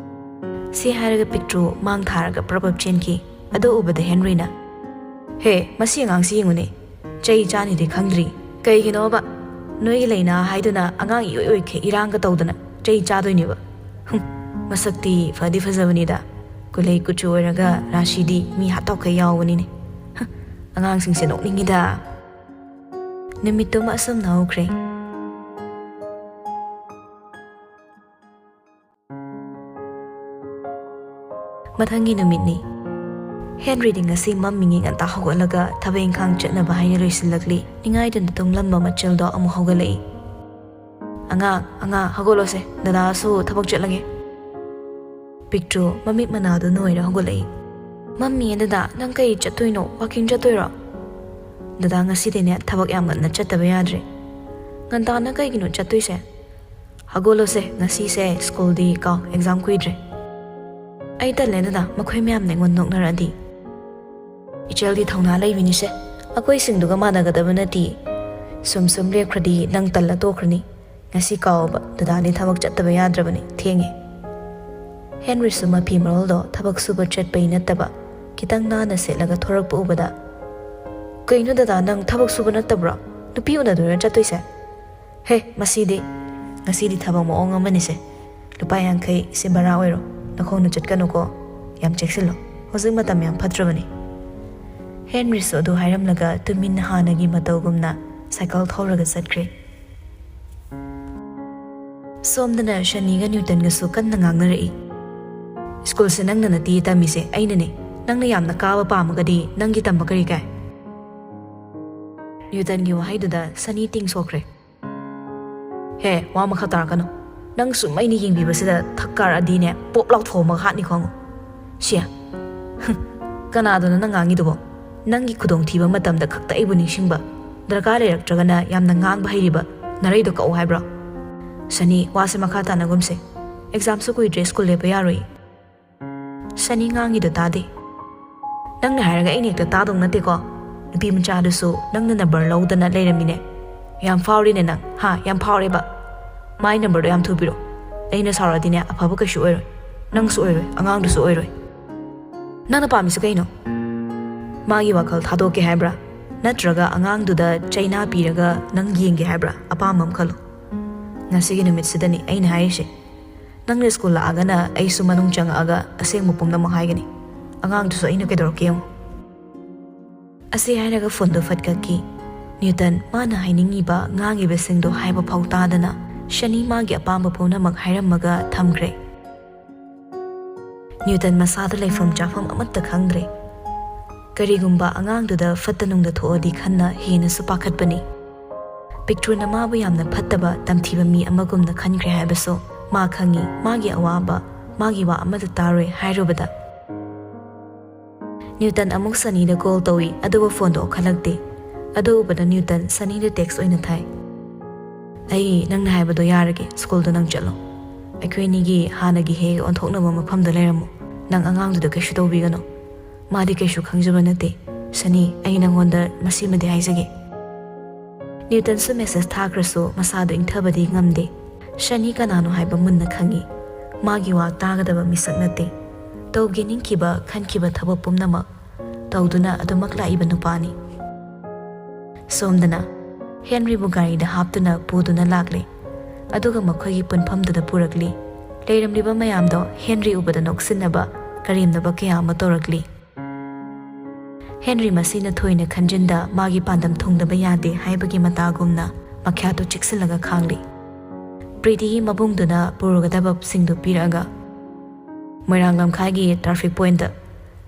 ꯁꯤ ꯍꯥꯏꯔꯒ ꯄꯤꯛꯇ꯭ꯔꯨ ꯃꯥꯡ ꯊꯥꯔꯒ ꯄ꯭ꯔꯞ ꯄ꯭ꯔꯞ ꯆꯦꯟꯈꯤ꯫ ꯑꯗꯨ ꯎꯕꯗ ꯍꯦꯟꯔꯤꯅ, "ꯍꯦ, ꯃꯁꯤ ꯑꯉꯥꯡꯁꯤ ꯌꯦꯡꯉꯨꯅꯦ, ꯆꯩ ꯆꯥꯅꯤꯗꯤ ꯈꯪꯗ꯭ꯔꯤ꯫ ꯀꯩꯒꯤꯅꯣꯕ? ꯅꯣꯏꯒꯤ ꯂꯩꯅꯥ ꯍꯥꯏꯗꯨꯅ ꯑꯉꯥꯡ ꯏꯑꯣꯏ ꯑꯣꯏꯈꯩ ꯏꯔꯥꯡꯒ ꯇꯧꯗꯅ ꯆꯩ ꯆꯥꯗꯣꯏꯅꯦꯕ꯫ ꯍꯨꯝ, ꯃꯁꯛꯇꯤ ꯐꯗꯤ ꯐꯖꯕꯅꯤꯗ, ꯀꯨꯂꯩ ꯀꯨꯆꯨ ꯑꯣꯏꯔꯒ ꯔꯥꯁꯤꯗꯤ ꯃꯤ ꯍꯥꯠꯇꯣꯛꯈꯩ ꯌꯥꯎꯕꯅꯤꯅꯦ꯫ ꯍ, ꯑꯉꯥꯡꯁꯤꯡꯁꯦ ꯅꯣꯛꯅꯤꯡꯉꯤꯗ꯫" ꯅꯨꯃꯤꯠꯇꯨꯃ ꯑꯁꯨꯝꯅ ꯍꯧꯈ꯭ꯔꯦ꯫ ꯃꯊꯪꯒꯤ ꯅꯨꯃꯤꯠꯅꯤ꯫ ꯍꯦꯟꯔꯤꯗꯤ ꯉꯁꯤ ꯃꯝꯃꯤꯉꯩ ꯉꯟꯇꯥ ꯍꯧꯒꯠꯂꯒ ꯊꯕꯛ ꯏꯪꯈꯥꯡ ꯆꯠꯅꯕ ꯍꯥꯏꯅ ꯂꯣꯏꯁꯤꯜꯂꯛꯂꯤ꯫ ꯅꯤꯡꯉꯥꯏꯗꯨꯅ ꯇꯨꯝꯂꯝꯕ ꯃꯆꯜꯗꯣ ꯑꯃꯨꯛ ꯍꯧꯒꯠꯂꯛꯏ꯫ "ꯑꯉꯥꯡ, ꯑꯉꯥꯡ, ꯍꯧꯒꯠꯂꯣꯁꯦ, ꯗꯗꯥꯁꯨ ꯊꯕꯛ ꯆꯠꯂꯒꯦ꯫" ꯄꯤꯛꯇ꯭ꯔꯨ ꯃꯃꯤꯠ ꯃꯅꯥꯗꯨ ꯅꯣꯏꯔ ꯍꯧꯒꯠꯂꯛꯏ꯫ "ꯃꯝꯃꯤꯌꯦ ꯗꯗꯥ, ꯅꯪ ꯀꯩ ꯆꯠꯇꯣꯏꯅꯣ? ꯋꯥꯀꯤꯡ ꯆꯠꯇꯣꯏꯔꯣ?" "ꯗꯗꯥ, ꯉꯁꯤꯗꯤꯅꯦ ꯊꯕꯛ ꯌꯥꯝ ꯉꯟꯅ ꯆꯠꯇꯕ ꯌꯥꯗ꯭ꯔꯦ꯫" "ꯉꯟꯇꯥꯅ ꯀꯩꯒꯤꯅꯣ ꯆꯠꯇꯣꯏꯁꯦ?" "ꯍꯧꯒꯠꯂꯣꯁꯦ, ꯉꯁꯤꯁꯦ ꯁ꯭ꯀꯨꯜꯗꯤ ꯀꯥꯎ, ꯑꯦꯛꯖꯥꯝ ꯀꯨꯏꯗ꯭ꯔꯦ꯫" "ꯑꯩ ꯇꯜꯂꯦ ꯗꯗꯥ, ꯃꯈꯣꯏ ꯃꯌꯥꯝꯅ ꯑꯩꯉꯣꯟꯗ ꯅꯣꯛꯅꯔꯛꯑꯗꯤ꯫" "ꯏꯆꯦꯜꯗꯤ ꯊꯧꯅꯥ ꯂꯩꯕꯤꯅꯤꯁꯦ, ꯑꯩꯈꯣꯏꯁꯤꯡꯗꯨꯒ ꯃꯥꯟꯅꯒꯗꯕ ꯅꯠꯇꯦ꯫ ꯁꯨꯝ ꯁꯨꯝ ꯂꯦꯞꯈ꯭ꯔꯗꯤ ꯅꯪ ꯇꯜꯂ ꯇꯣꯛꯈ꯭ꯔꯅꯤ꯫ "ꯉꯁꯤ ꯀꯥꯎꯕ, ꯗꯗꯥꯗꯤ ꯊꯕꯛ ꯆꯠꯇꯕ ꯌꯥꯗ꯭ꯔꯕꯅꯤ, ꯊꯦꯡꯉꯦ꯫" ꯍꯦꯟꯔꯤꯁꯨ ꯃꯐꯤ ꯃꯔꯣꯜꯗꯣ ꯊꯕꯛ ꯁꯨꯕ ꯆꯠꯄꯩ ꯅꯠꯇꯕ ꯈꯤꯇꯪ ꯅꯥꯟꯅ ꯁꯦꯠꯂꯒ ꯊꯣꯔꯛꯄ ꯎꯕꯗ, "ꯀꯩꯅꯣ ꯗꯗꯥ, ꯅꯪ ꯊꯕꯛ ꯁꯨꯕ ꯅꯠꯇꯕ꯭ꯔꯣ? ꯅꯨꯄꯤ ꯎꯅꯗꯣꯏꯔꯥ ꯆꯠꯇꯣꯏꯁꯦ? ꯍꯦ, ꯃꯁꯤꯗꯤ, ꯉꯁꯤꯗꯤ ꯊꯕꯛ ꯃꯑꯣꯡ ꯑꯃꯅꯤꯁꯦ꯫ ꯂꯨꯄꯥ ꯌꯥꯡꯈꯩ ꯁꯤ ꯚꯔꯥ ꯑꯣꯏꯔꯣ, ꯅꯈꯣꯡꯅ ꯆꯠꯀꯅꯨꯀꯣ꯫ ꯌꯥꯝ ꯆꯦꯛꯁꯤꯜꯂꯣ, ꯍꯧꯖꯤꯛ ꯃꯇꯝ ꯌꯥꯝ ꯐꯠꯇ꯭ꯔꯕꯅꯤ꯫" ꯍꯦꯟꯔꯤꯁꯨ ꯑꯗꯨ ꯍꯥꯏꯔꯝꯂꯒ ꯇꯨꯃꯤꯟꯅ ꯍꯥꯟꯅꯒꯤ ꯃꯇꯧꯒꯨꯝꯅ ꯁꯥꯏꯀꯜ ꯊꯧꯔꯒ ꯆꯠꯈ꯭ꯔꯦ꯫ ꯁꯣꯝꯗꯅ ꯁꯅꯤꯒ ꯅ꯭ꯌꯨꯇꯟꯒꯁꯨ ꯀꯟꯅ ꯉꯥꯡꯅꯔꯛꯏ꯫ "ꯁ꯭ꯀꯨꯜꯁꯦ ꯅꯪꯅ ꯅꯠꯇꯤꯌꯦ ꯇꯝꯃꯤꯁꯦ, ꯑꯩꯅꯅꯦ꯫ ꯅꯪꯅ ꯌꯥꯝꯅ ꯀꯥꯕ ꯄꯥꯝꯃꯒꯗꯤ ꯅꯪꯒꯤ ꯇꯝꯕ ꯀꯔꯤ ꯀꯥꯏ?" ꯅ꯭ꯌꯨꯇꯟꯒꯤ ꯋꯥꯍꯩꯗꯨꯗ ꯁꯅꯤ ꯇꯤꯡ ꯁꯣꯛꯈ꯭ꯔꯦ꯫ "ꯍꯦ, ꯋꯥ ꯃꯈꯥ ꯇꯥꯔꯛꯀꯅꯨ꯫ ꯅꯪ ꯁꯨꯝ ꯑꯩꯅ ꯌꯦꯡꯕꯤꯕꯁꯤꯗ ꯊꯛ ꯀꯥꯔꯛꯑꯗꯤꯅꯦ, ꯄꯣꯞ ꯂꯥꯎꯊꯣꯛꯑꯝꯃꯒ ꯍꯥꯠꯅꯤ ꯈꯪꯉꯨ꯫" "ꯁꯤꯌꯥ, ꯍꯨꯝ, ꯀꯅꯥꯗꯅꯣ ꯅꯪ ꯉꯥꯡꯉꯤꯗꯨꯕꯣ? ꯅꯪꯒꯤ ꯈꯨꯗꯣꯡꯊꯤꯕ ꯃꯇꯝꯗ ꯈꯛꯇ ꯑꯩꯕꯨ ꯅꯤꯡꯁꯤꯡꯕ, ꯗꯔꯀꯥꯔ ꯂꯩꯔꯛꯇ꯭ꯔꯒꯅ ꯌꯥꯝꯅ ꯉꯥꯡꯕ ꯍꯩꯔꯤꯕ ꯅꯔꯩꯗꯣ ꯀꯛꯎ ꯍꯥꯏꯕ꯭ꯔꯣ?" "ꯁꯅꯤ, ꯋꯥꯁꯦ ꯃꯈꯥ ꯇꯥꯅꯒꯨꯝꯁꯦ꯫ ꯑꯦꯛꯖꯥꯝꯁꯨ ꯀꯨꯏꯗ꯭ꯔꯦ, ꯁ꯭ꯀꯨꯜ ꯂꯦꯞꯄ ꯌꯥꯔꯣꯏ꯫" ꯁꯅꯤ ꯉꯥꯡꯉꯤꯗꯣ ꯇꯥꯗꯦ꯫ "ꯅꯪꯅ ꯍꯥꯏꯔꯒ ꯑꯩꯅ ꯍꯦꯛꯇ ꯇꯥꯗꯧ ꯅꯠꯇꯦꯀꯣ꯫ ꯅꯨꯄꯤ ꯃꯆꯥꯗꯨꯁꯨ ꯅꯪꯅ ꯅꯝꯕꯔ ꯂꯧꯗꯅ ꯂꯩꯔꯝꯃꯤꯅꯦ꯫ ꯌꯥꯝ ꯐꯥꯎꯔꯤꯅꯦ ꯅꯪ, ꯍꯥ? ꯌꯥꯝ ꯐꯥꯎꯔꯦꯕ꯫ ꯃꯥꯏ ꯅꯝꯕꯔꯗꯣ ꯌꯥꯝ ꯊꯨꯕꯤꯔꯣ꯫ ꯑꯩꯅ ꯁꯥꯎꯔꯛꯑꯗꯤꯅꯦ, ꯑꯐꯕ ꯀꯩꯁꯨ ꯑꯣꯏꯔꯣꯏ꯫ ꯅꯪꯁꯨ ꯑꯣꯏꯔꯣꯏ, ꯑꯉꯥꯡꯗꯨꯁꯨ ꯑꯣꯏꯔꯣꯏ꯫ ꯅꯪꯅ ꯄꯥꯝꯃꯤꯁꯤ ꯀꯩꯅꯣ? ꯃꯥꯒꯤ ꯋꯥꯈꯜ ꯊꯥꯗꯣꯛꯀꯦ ꯍꯥꯏꯕ꯭ꯔꯥ? ꯅꯠꯇ꯭ꯔꯒ ꯑꯉꯥꯡꯗꯨꯗ ꯆꯩꯅꯥ ꯄꯤꯔꯒ ꯅꯪ ꯌꯦꯡꯒꯦ ꯍꯥꯏꯕ꯭ꯔꯥ? ꯑꯄꯥꯝꯕ ꯑꯃ ꯈꯜꯂꯣ꯫ ꯉꯁꯤꯒꯤ ꯅꯨꯃꯤꯠꯁꯤꯗꯅꯤ ꯑꯩꯅ ꯍꯥꯏꯔꯤꯁꯦ꯫ ꯅꯪꯅ ꯁ꯭ꯀꯨꯜ ꯂꯥꯛꯑꯒꯅ ꯑꯩꯁꯨ ꯃꯅꯨꯡ ꯆꯪꯉꯛꯑꯒ ꯑꯁꯦꯡꯕ ꯄꯨꯝꯅꯃꯛ ꯍꯥꯏꯒꯅꯤ꯫ ꯑꯉꯥꯡꯗꯨꯁꯨ ꯑꯩꯅ ꯀꯩꯗꯧꯔꯛꯀꯦ ꯌꯦꯡꯉꯨ꯫" ꯑꯁꯤ ꯍꯥꯏꯔꯒ ꯐꯣꯟꯗꯣ ꯐꯠ ꯀꯛꯈꯤ꯫ ꯅ꯭ꯌꯨꯇꯟ ꯃꯥꯅ ꯍꯥꯏꯅꯤꯡꯉꯤꯕ, ꯉꯥꯡꯉꯤꯕꯁꯤꯡꯗꯣ ꯍꯥꯏꯕ ꯐꯥꯎ ꯇꯥꯗꯅ ꯁꯅꯤ ꯃꯥꯒꯤ ꯑꯄꯥꯝꯕ ꯄꯨꯝꯅꯃꯛ ꯍꯥꯏꯔꯝꯃꯒ ꯊꯝꯈ꯭ꯔꯦ꯫ ꯅ꯭ꯌꯨꯇꯟ ꯃꯁꯥꯗ ꯂꯩꯐꯝ ꯆꯥꯐꯝ ꯑꯃꯠꯇ ꯈꯪꯗ꯭ꯔꯦ꯫ ꯀꯔꯤꯒꯨꯝꯕ ꯑꯉꯥꯡꯗꯨꯗ ꯐꯠꯇ ꯅꯨꯡꯗ ꯊꯣꯛꯑꯗꯤ ꯈꯟꯅ ꯍꯦꯟꯅꯁꯨ ꯄꯥꯈꯠꯄꯅꯤ꯫ ꯄꯤꯛꯇ꯭ꯔꯨꯅ ꯃꯥꯕꯨ ꯌꯥꯝꯅ ꯐꯠꯇꯕ, ꯇꯝꯊꯤꯕ ꯃꯤ ꯑꯃꯒꯨꯝꯅ ꯈꯟꯈ꯭ꯔꯦ ꯍꯥꯏꯕꯁꯨ ꯃꯥ ꯈꯪꯉꯤ꯫ ꯃꯥꯒꯤ ꯑꯋꯥꯕ, ꯃꯥꯒꯤ ꯋꯥ ꯑꯃꯠꯇ ꯇꯥꯔꯣꯏ ꯍꯥꯏꯔꯨꯕꯗ꯫ ꯅ꯭ꯌꯨꯇꯟ ꯑꯃꯨꯛ ꯁꯅꯤꯗ ꯀꯣꯜ ꯇꯧꯏ, ꯑꯗꯨꯕꯨ ꯐꯣꯟꯗꯣ ꯑꯣꯟꯈꯠꯂꯛꯇꯦ꯫ ꯑꯗꯨ ꯎꯕꯗ ꯅ꯭ꯌꯨꯇꯟ ꯁꯅꯤꯗ ꯇꯦꯛꯁ ꯑꯣꯏꯅ ꯊꯥꯏ꯫ "ꯑꯩ ꯅꯪꯅ ꯍꯥꯏꯕꯗꯣ ꯌꯥꯔꯒꯦ, ꯁ꯭ꯀꯨꯜꯗ ꯅꯪ ꯆꯠꯂꯣ꯫ ꯑꯩꯈꯣꯏ ꯑꯅꯤꯒꯤ ꯍꯥꯟꯅꯒꯤ ꯍꯦꯛ ꯑꯣꯟꯊꯣꯛꯅꯕ ꯃꯐꯝꯗ ꯂꯩꯔꯝꯃꯣ꯫ ꯅꯪ ꯑꯉꯥꯡꯗꯨꯗ ꯀꯩꯁꯨ ꯇꯧꯕꯤꯒꯅꯨ꯫ ꯃꯥꯗꯤ ꯀꯩꯁꯨ ꯈꯪꯖꯕ ꯅꯠꯇꯦ꯫ ꯁꯅꯤ, ꯑꯩ ꯅꯪꯉꯣꯟꯗ ꯃꯁꯤꯃꯗꯤ ꯍꯥꯏꯖꯒꯦ꯫" ꯅ꯭ꯌꯨꯇꯟꯁꯨ ꯃꯦꯁꯦꯖ ꯊꯥꯈ꯭ꯔꯁꯨ ꯃꯁꯥꯗꯣ ꯏꯪꯊꯕꯗꯤ ꯉꯝꯗꯦ꯫ ꯁꯅꯤ ꯀꯅꯥꯅꯣ ꯍꯥꯏꯕ ꯃꯨꯟꯅ ꯈꯪꯏ꯫ ꯃꯥꯒꯤ ꯋꯥ ꯇꯥꯒꯗꯕ ꯃꯤꯁꯛ ꯅꯠꯇꯦ꯫ ꯇꯧꯒꯦ ꯅꯤꯡꯈꯤꯕ, ꯈꯟꯈꯤꯕ ꯊꯕꯛ ꯄꯨꯝꯅꯃꯛ ꯇꯧꯗꯨꯅ ꯑꯗꯨꯃꯛ ꯂꯥꯛꯏꯕ ꯅꯨꯄꯥꯅꯤ꯫ ꯁꯣꯝꯗꯅ ꯍꯦꯟꯔꯤꯕꯨ ꯒꯥꯔꯤꯗ ꯍꯥꯞꯇꯨꯅ ꯄꯨꯗꯨꯅ ꯂꯥꯛꯂꯦ꯫ ꯑꯗꯨꯒ ꯃꯈꯣꯏꯒꯤ ꯄꯨꯟꯐꯝꯗꯨꯗ ꯄꯨꯔꯛꯂꯤ꯫ ꯂꯩꯔꯝꯂꯤꯕ ꯃꯌꯥꯝꯗꯣ ꯍꯦꯟꯔꯤ ꯎꯕꯗ ꯅꯣꯛꯁꯤꯟꯅꯕ, ꯀꯔꯦꯝꯅꯕ ꯀꯌꯥ ꯑꯃ ꯇꯧꯔꯛꯂꯤ꯫ ꯍꯦꯟꯔꯤ ꯃꯁꯤꯅ ꯊꯣꯏꯅ ꯈꯟꯖꯤꯟꯗ ꯃꯥꯒꯤ ꯄꯥꯟꯗꯝ ꯊꯨꯡꯗꯕ ꯌꯥꯗꯦ ꯍꯥꯏꯕꯒꯤ ꯃꯇꯥꯒꯨꯝꯅ ꯃꯈ꯭ꯌꯥꯠꯇꯨ ꯆꯤꯛꯁꯤꯜꯂꯒ ꯈꯥꯡꯂꯤ꯫ ꯄ꯭ꯔꯤꯇꯤꯒꯤ ꯃꯕꯨꯡꯗꯨꯅ ꯄꯨꯔꯒꯗꯕꯁꯤꯡꯗꯨ ꯄꯤꯔꯛꯑꯒ, "ꯃꯣꯏꯔꯥꯡ ꯂꯝꯈꯥꯏꯒꯤ ꯇ꯭ꯔꯥꯐꯤꯛ ꯄꯣꯏꯟꯠꯇ,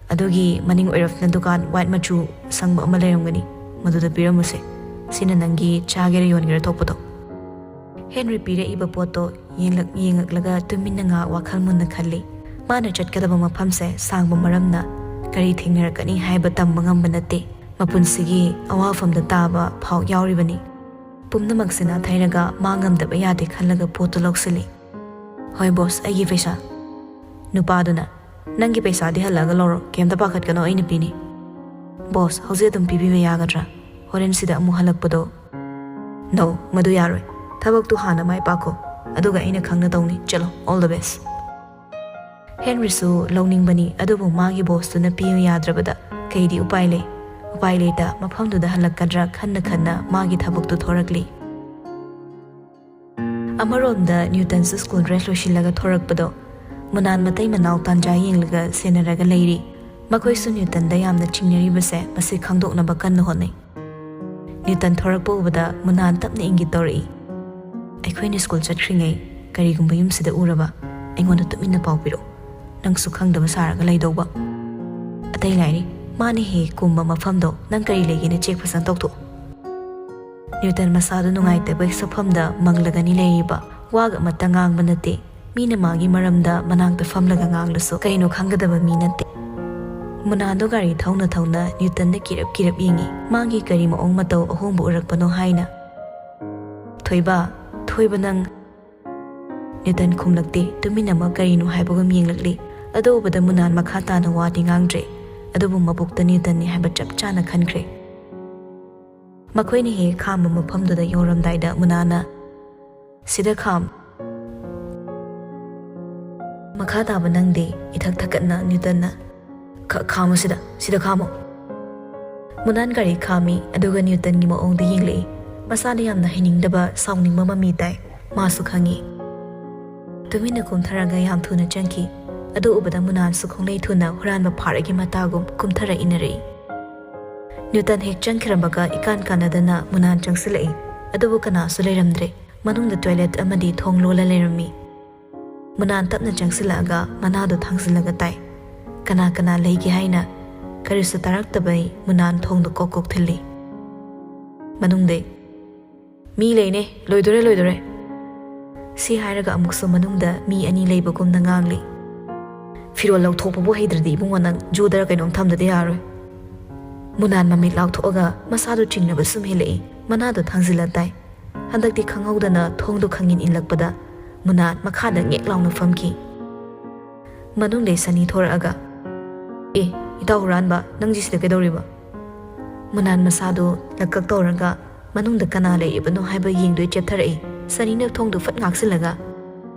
ꯑꯗꯨꯒꯤ ꯃꯅꯤꯡ ꯑꯣꯏꯔꯞꯅ ꯗꯨꯀꯥꯟ ꯋꯥꯏꯠ ꯃꯆꯨ ꯑꯁꯪꯕ ꯑꯃ ꯂꯩꯔꯝꯒꯅꯤ, ꯃꯗꯨꯗ ꯄꯤꯔꯝꯃꯨꯁꯦ꯫ ꯁꯤꯅ ꯅꯪꯒꯤ ꯆꯥꯒꯦꯔꯥ ꯌꯣꯟꯒꯦꯔꯥ ꯊꯣꯛꯄꯗꯣ꯫" ꯍꯦꯟꯔꯤ ꯄꯤꯔꯛꯏꯕ ꯄꯣꯠꯇꯣ ꯌꯦꯡꯂꯛ-, ꯌꯦꯡꯉꯛꯂꯒ ꯇꯨꯃꯤꯟꯅ ꯉꯥꯏꯍꯥꯛ ꯋꯥꯈꯜ ꯃꯨꯟꯅ ꯈꯜꯂꯤ꯫ ꯃꯥꯅ ꯆꯠꯀꯗꯕ ꯃꯐꯝꯁꯦ ꯁꯥꯡꯕ ꯃꯔꯝꯅ ꯀꯔꯤ ꯊꯦꯡꯅꯔꯛꯀꯅꯤ ꯍꯥꯏꯕ ꯇꯝꯕ ꯉꯝꯕ ꯅꯠꯇꯦ꯫ ꯃꯄꯨꯟꯁꯤꯒꯤ ꯑꯋꯥꯐꯝꯗ ꯇꯥꯕ ꯐꯥꯎ ꯌꯥꯎꯔꯤꯕꯅꯤ꯫ ꯄꯨꯝꯅꯃꯛꯁꯤ ꯅꯥꯊꯩꯔꯒ ꯃꯥ ꯉꯝꯗꯕ ꯌꯥꯗꯦ ꯈꯜꯂꯒ ꯄꯣꯠꯇꯨ ꯂꯧꯁꯤꯜꯂꯤ꯫ "ꯍꯣꯏ ꯕꯣꯁ, ꯑꯩꯒꯤ ꯄꯩꯁꯥ꯫" ꯅꯨꯄꯥꯗꯨꯅ, "ꯅꯪꯒꯤ ꯄꯩꯁꯥꯗꯤ ꯍꯜꯂꯛꯑꯒ ꯂꯧꯔꯣ, ꯀꯩꯝꯇ ꯄꯥꯈꯠꯀꯅꯣ, ꯑꯩꯅ ꯄꯤꯅꯤ꯫" "ꯕꯣꯁ, ꯍꯧꯖꯤꯛ ꯑꯗꯨꯝ ꯄꯤꯕꯤꯕ ꯌꯥꯒꯗ꯭ꯔꯥ? ꯍꯣꯔꯦꯟ ꯁꯤꯗ ꯑꯃꯨꯛ ꯍꯜꯂꯛꯄꯗꯣ?" "ꯅꯣ, ꯃꯗꯨ ꯌꯥꯔꯣꯏ꯫ ꯊꯕꯛꯇꯨ ꯍꯥꯟꯅ ꯃꯥꯏ ꯄꯥꯛꯈꯣ, ꯑꯗꯨꯒ ꯑꯩꯅ ꯈꯪꯅ ꯇꯧꯅꯤ꯫ ꯆꯠꯂꯣ, all the best꯫" ꯍꯦꯟꯔꯤꯁꯨ ꯂꯧꯅꯤꯡꯕꯅꯤ, ꯑꯗꯨꯕꯨ ꯃꯥꯒꯤ ꯕꯣꯁꯇꯨꯅ ꯄꯤꯌꯨ ꯌꯥꯗ꯭ꯔꯕꯗ ꯀꯩꯗꯤ ꯎꯄꯥꯏ ꯂꯩ? ꯎꯄꯥꯏ ꯂꯩꯇ ꯃꯐꯝꯗꯨꯗ ꯍꯜꯂꯛꯀꯗ꯭ꯔꯥ ꯈꯟꯅ ꯈꯟꯅ ꯃꯥꯒꯤ ꯊꯕꯛꯇꯨ ꯊꯣꯔꯛꯂꯤ꯫ ꯑꯃꯔꯣꯝꯗ ꯅ꯭ꯌꯨꯇꯟꯁꯨ ꯁ꯭ꯀꯨꯜ ꯗ꯭ꯔꯦꯁ ꯂꯣꯏꯁꯤꯜꯂꯒ ꯊꯣꯔꯛꯄꯗꯣ ꯃꯨꯅꯥꯟ ꯃꯇꯩ ꯃꯅꯥꯎ ꯇꯥꯟꯖꯥ ꯌꯦꯡꯂꯒ ꯁꯦꯟꯅꯔꯒ ꯂꯩꯔꯤ꯫ ꯃꯈꯣꯏꯁꯨ ꯅ꯭ꯌꯨꯇꯟꯗ ꯌꯥꯝꯅ ꯆꯤꯡꯅꯔꯤꯕꯁꯦ ꯃꯁꯤ ꯈꯪꯗꯣꯛꯅꯕ ꯀꯟꯅ ꯍꯣꯠꯅꯩ꯫ ꯅ꯭ꯌꯨꯇꯟ ꯊꯣꯔꯛꯄ ꯎꯕꯗ ꯃꯨꯅꯥꯟ ꯇꯞꯅ ꯏꯪꯒꯤꯠ ꯇꯧꯔꯛꯏ꯫ "ꯑꯩꯈꯣꯏꯅ ꯁ꯭ꯀꯨꯜ ꯆꯠꯈ꯭ꯔꯤꯉꯩ ꯀꯔꯤꯒꯨꯝꯕ ꯌꯨꯝꯁꯤꯗ ꯎꯔꯕ ꯑꯩꯉꯣꯟꯗ ꯇꯨꯃꯤꯟꯅ ꯄꯥꯎ ꯄꯤꯔꯛꯎ꯫ ꯅꯪꯁꯨ ꯈꯪꯗꯕ ꯁꯥꯔꯒ ꯂꯩꯗꯧꯕ꯫ ꯑꯇꯩ ꯂꯥꯏꯔꯤ, ꯃꯥꯅ ꯍꯦꯛ ꯀꯨꯝꯕ ꯃꯐꯝꯗꯣ ꯅꯪ ꯀꯔꯤ ꯂꯩꯒꯦꯅ ꯆꯦꯛ ꯐꯖꯅ ꯇꯧꯊꯣꯛꯎ꯫" ꯅ꯭ꯌꯨꯇꯟ ꯃꯁꯥꯗꯨ ꯅꯨꯡꯉꯥꯏꯇꯕꯒꯤ ꯁꯛꯐꯝꯗ ꯃꯪꯂꯒꯅꯤ ꯂꯩꯔꯤꯕ꯫ ꯋꯥꯒ ꯑꯃꯠꯇ ꯉꯥꯡꯕ ꯅꯠꯇꯦ꯫ ꯃꯤꯅ ꯃꯥꯒꯤ ꯃꯔꯝꯗ ꯃꯅꯥꯛꯇ ꯐꯝꯂꯒ ꯉꯥꯡꯂꯁꯨ ꯀꯩꯅꯣ ꯈꯪꯒꯗꯕ ꯃꯤ ꯅꯠꯇꯦ꯫ ꯃꯨꯅꯥꯟꯗꯣ ꯒꯥꯔꯤ ꯊꯧꯅ ꯊꯧꯅ ꯅ꯭ꯌꯨꯇꯟꯗ ꯀꯤꯔꯞ ꯀꯤꯔꯞ ꯌꯦꯡꯉꯤ꯫ ꯃꯥꯒꯤ ꯀꯔꯤ ꯃꯑꯣꯡ ꯃꯇꯧ ꯑꯍꯣꯡꯕ ꯎꯔꯛꯄꯅꯣ ꯍꯥꯏꯅ꯫ "ꯊꯣꯏꯕ, ꯊꯣꯏꯕ ꯅꯪ?" ꯅ꯭ꯌꯨꯇꯟ ꯈꯨꯝꯂꯛꯇꯦ꯫ ꯇꯨꯃꯤꯟꯅꯃꯛ ꯀꯔꯤꯅꯣ ꯍꯥꯏꯕꯒꯨꯝ ꯌꯦꯡꯂꯛꯂꯤ꯫ ꯑꯗꯨ ꯎꯕꯗ ꯃꯨꯅꯥꯟ ꯃꯈꯥ ꯇꯥꯅ ꯋꯥꯗꯤ ꯉꯥꯡꯗ꯭ꯔꯦ꯫ ꯑꯗꯨꯕꯨ ꯃꯕꯨꯛꯇ ꯅ꯭ꯌꯨꯇꯟꯅꯤ ꯍꯥꯏꯕ ꯆꯞ ꯆꯥꯅ ꯈꯟꯈ꯭ꯔꯦ꯫ ꯃꯈꯣꯏꯅ ꯍꯦꯛ ꯈꯥꯝꯕ ꯃꯐꯝꯗꯨꯗ ꯌꯧꯔꯝꯗꯥꯏꯗ ꯃꯨꯅꯥꯟꯅ, "ꯁꯤꯗ ꯈꯥꯝ꯫ ꯃꯈꯥ ꯇꯥꯕ ꯅꯪꯗꯦ," ꯏꯊꯛ ꯊꯛꯀꯠꯅ ꯅ꯭ꯌꯨꯇꯟꯅ, "ꯈ-, ꯈꯥꯝꯃꯣ ꯁꯤꯗ, ꯁꯤꯗ ꯈꯥꯝꯃꯣ꯫" ꯃꯨꯅꯥꯟ ꯒꯥꯔꯤ ꯈꯥꯝꯃꯤ, ꯑꯗꯨꯒ ꯅ꯭ꯌꯨꯇꯟꯒꯤ ꯃꯑꯣꯡꯗ ꯌꯦꯡꯂꯛꯏ꯫ ꯃꯁꯥꯗ ꯌꯥꯝꯅ ꯍꯩꯅꯤꯡꯗꯕ, ꯁꯥꯎꯅꯤꯡꯕ ꯃꯃꯤ ꯇꯥꯏ꯫ ꯃꯥꯁꯨ ꯈꯪꯉꯤ꯫ ꯇꯨꯃꯤꯟꯅ ꯀꯨꯝꯊꯔꯒ ꯌꯥꯝ ꯊꯨꯅ ꯆꯪꯈꯤ꯫ ꯑꯗꯨ ꯎꯕꯗ ꯃꯨꯅꯥꯟꯁꯨ ꯈꯣꯡꯂꯩ ꯊꯨꯅ ꯍꯨꯔꯥꯟꯕ ꯐꯥꯔꯒꯤ ꯃꯇꯥꯒꯨꯝ ꯀꯨꯝꯊꯔ ꯏꯟꯅꯔꯛꯏ꯫ ꯅ꯭ꯌꯨꯇꯟ ꯍꯦꯛ ꯆꯪꯈꯤꯔꯝꯕꯒ ꯏꯀꯥꯟ ꯀꯥꯟꯅꯗꯅ ꯃꯨꯅꯥꯟ ꯆꯪꯁꯤꯜꯂꯛꯏ꯫ ꯑꯗꯨꯕꯨ ꯀꯅꯥꯁꯨ ꯂꯩꯔꯝꯗ꯭ꯔꯦ꯫ ꯃꯅꯨꯡꯗ ꯇꯣꯏꯂꯦꯠ ꯑꯃꯗꯤ ꯊꯣꯡ ꯂꯣꯜꯂ ꯂꯩꯔꯝꯃꯤ꯫ ꯃꯨꯅꯥꯟ ꯇꯞꯅ ꯆꯪꯁꯤꯜꯂꯛꯑꯒ ꯃꯅꯥꯗꯣ ꯊꯥꯡꯖꯤꯜꯂꯒ ꯇꯥꯏ꯫ ꯀꯅꯥ ꯀꯅꯥ ꯂꯩꯒꯦ ꯍꯥꯏꯅ ꯀꯔꯤꯁꯨ ꯇꯥꯔꯛꯇꯕꯩ ꯃꯨꯅꯥꯟ ꯊꯣꯡꯗꯣ ꯀꯣꯛ ꯀꯣꯛ ꯊꯤꯜꯂꯤ꯫ ꯃꯅꯨꯡꯗꯩ, "ꯃꯤ ꯂꯩꯅꯦ, ꯂꯣꯏꯗꯣꯔꯦ, ꯂꯣꯏꯗꯣꯔꯦ꯫" ꯁꯤ ꯍꯥꯏꯔꯒ ꯑꯃꯨꯛꯁꯨ ꯃꯅꯨꯡꯗ ꯃꯤ ꯑꯅꯤ ꯂꯩꯕꯒꯨꯝꯅ ꯉꯥꯡꯂꯤ꯫ "ꯐꯤꯔꯣꯜ ꯂꯧꯊꯣꯛꯄꯕꯨ ꯍꯩꯗ꯭ꯔꯗꯤ ꯏꯕꯨꯡꯉꯣ, ꯅꯪ ꯖꯨꯗꯔ ꯀꯩꯅꯣꯝ ꯊꯝꯗꯗꯤ ꯌꯥꯔꯣꯏ꯫" ꯃꯨꯅꯥꯟ ꯃꯃꯤꯠ ꯂꯥꯎꯊꯣꯛꯑꯒ ꯃꯁꯥꯗꯨ ꯆꯤꯡꯅꯕ ꯁꯨꯝ ꯍꯦꯜꯂꯛꯏ꯫ ꯃꯅꯥꯗꯣ ꯊꯥꯡꯖꯤꯜꯂ ꯇꯥꯏ꯫ ꯍꯟꯗꯛꯇꯤ ꯈꯪꯍꯧꯗꯅ ꯊꯣꯡꯗꯣ ꯈꯪꯏꯟ ꯏꯜꯂꯛꯄꯗ ꯃꯨꯅꯥꯟ ꯃꯈꯥꯗ ꯉꯦꯛ ꯂꯥꯎꯅ ꯐꯝꯈꯤ꯫ ꯃꯅꯨꯡꯗꯩ ꯁꯅꯤ ꯊꯣꯔꯛꯑꯒ, "ꯑꯦ, ꯏꯇꯥꯎ ꯍꯨꯔꯥꯟꯕ, ꯅꯪꯁꯤ ꯁꯤꯗ ꯀꯩꯗꯧꯔꯤꯕ?" ꯃꯨꯅꯥꯟ ꯃꯁꯥꯗꯣ ꯂꯛꯀꯛ ꯇꯧꯔꯒ ꯃꯅꯨꯡꯗ ꯀꯅꯥ ꯂꯩꯔꯤꯕꯅꯣ ꯍꯥꯏꯕ ꯌꯦꯡꯗꯣꯏ ꯆꯦꯞꯊꯔꯛꯏ꯫ ꯁꯅꯤꯅ ꯊꯣꯡꯗꯨ ꯐꯠ ꯉꯥꯛꯁꯤꯜꯂꯒ,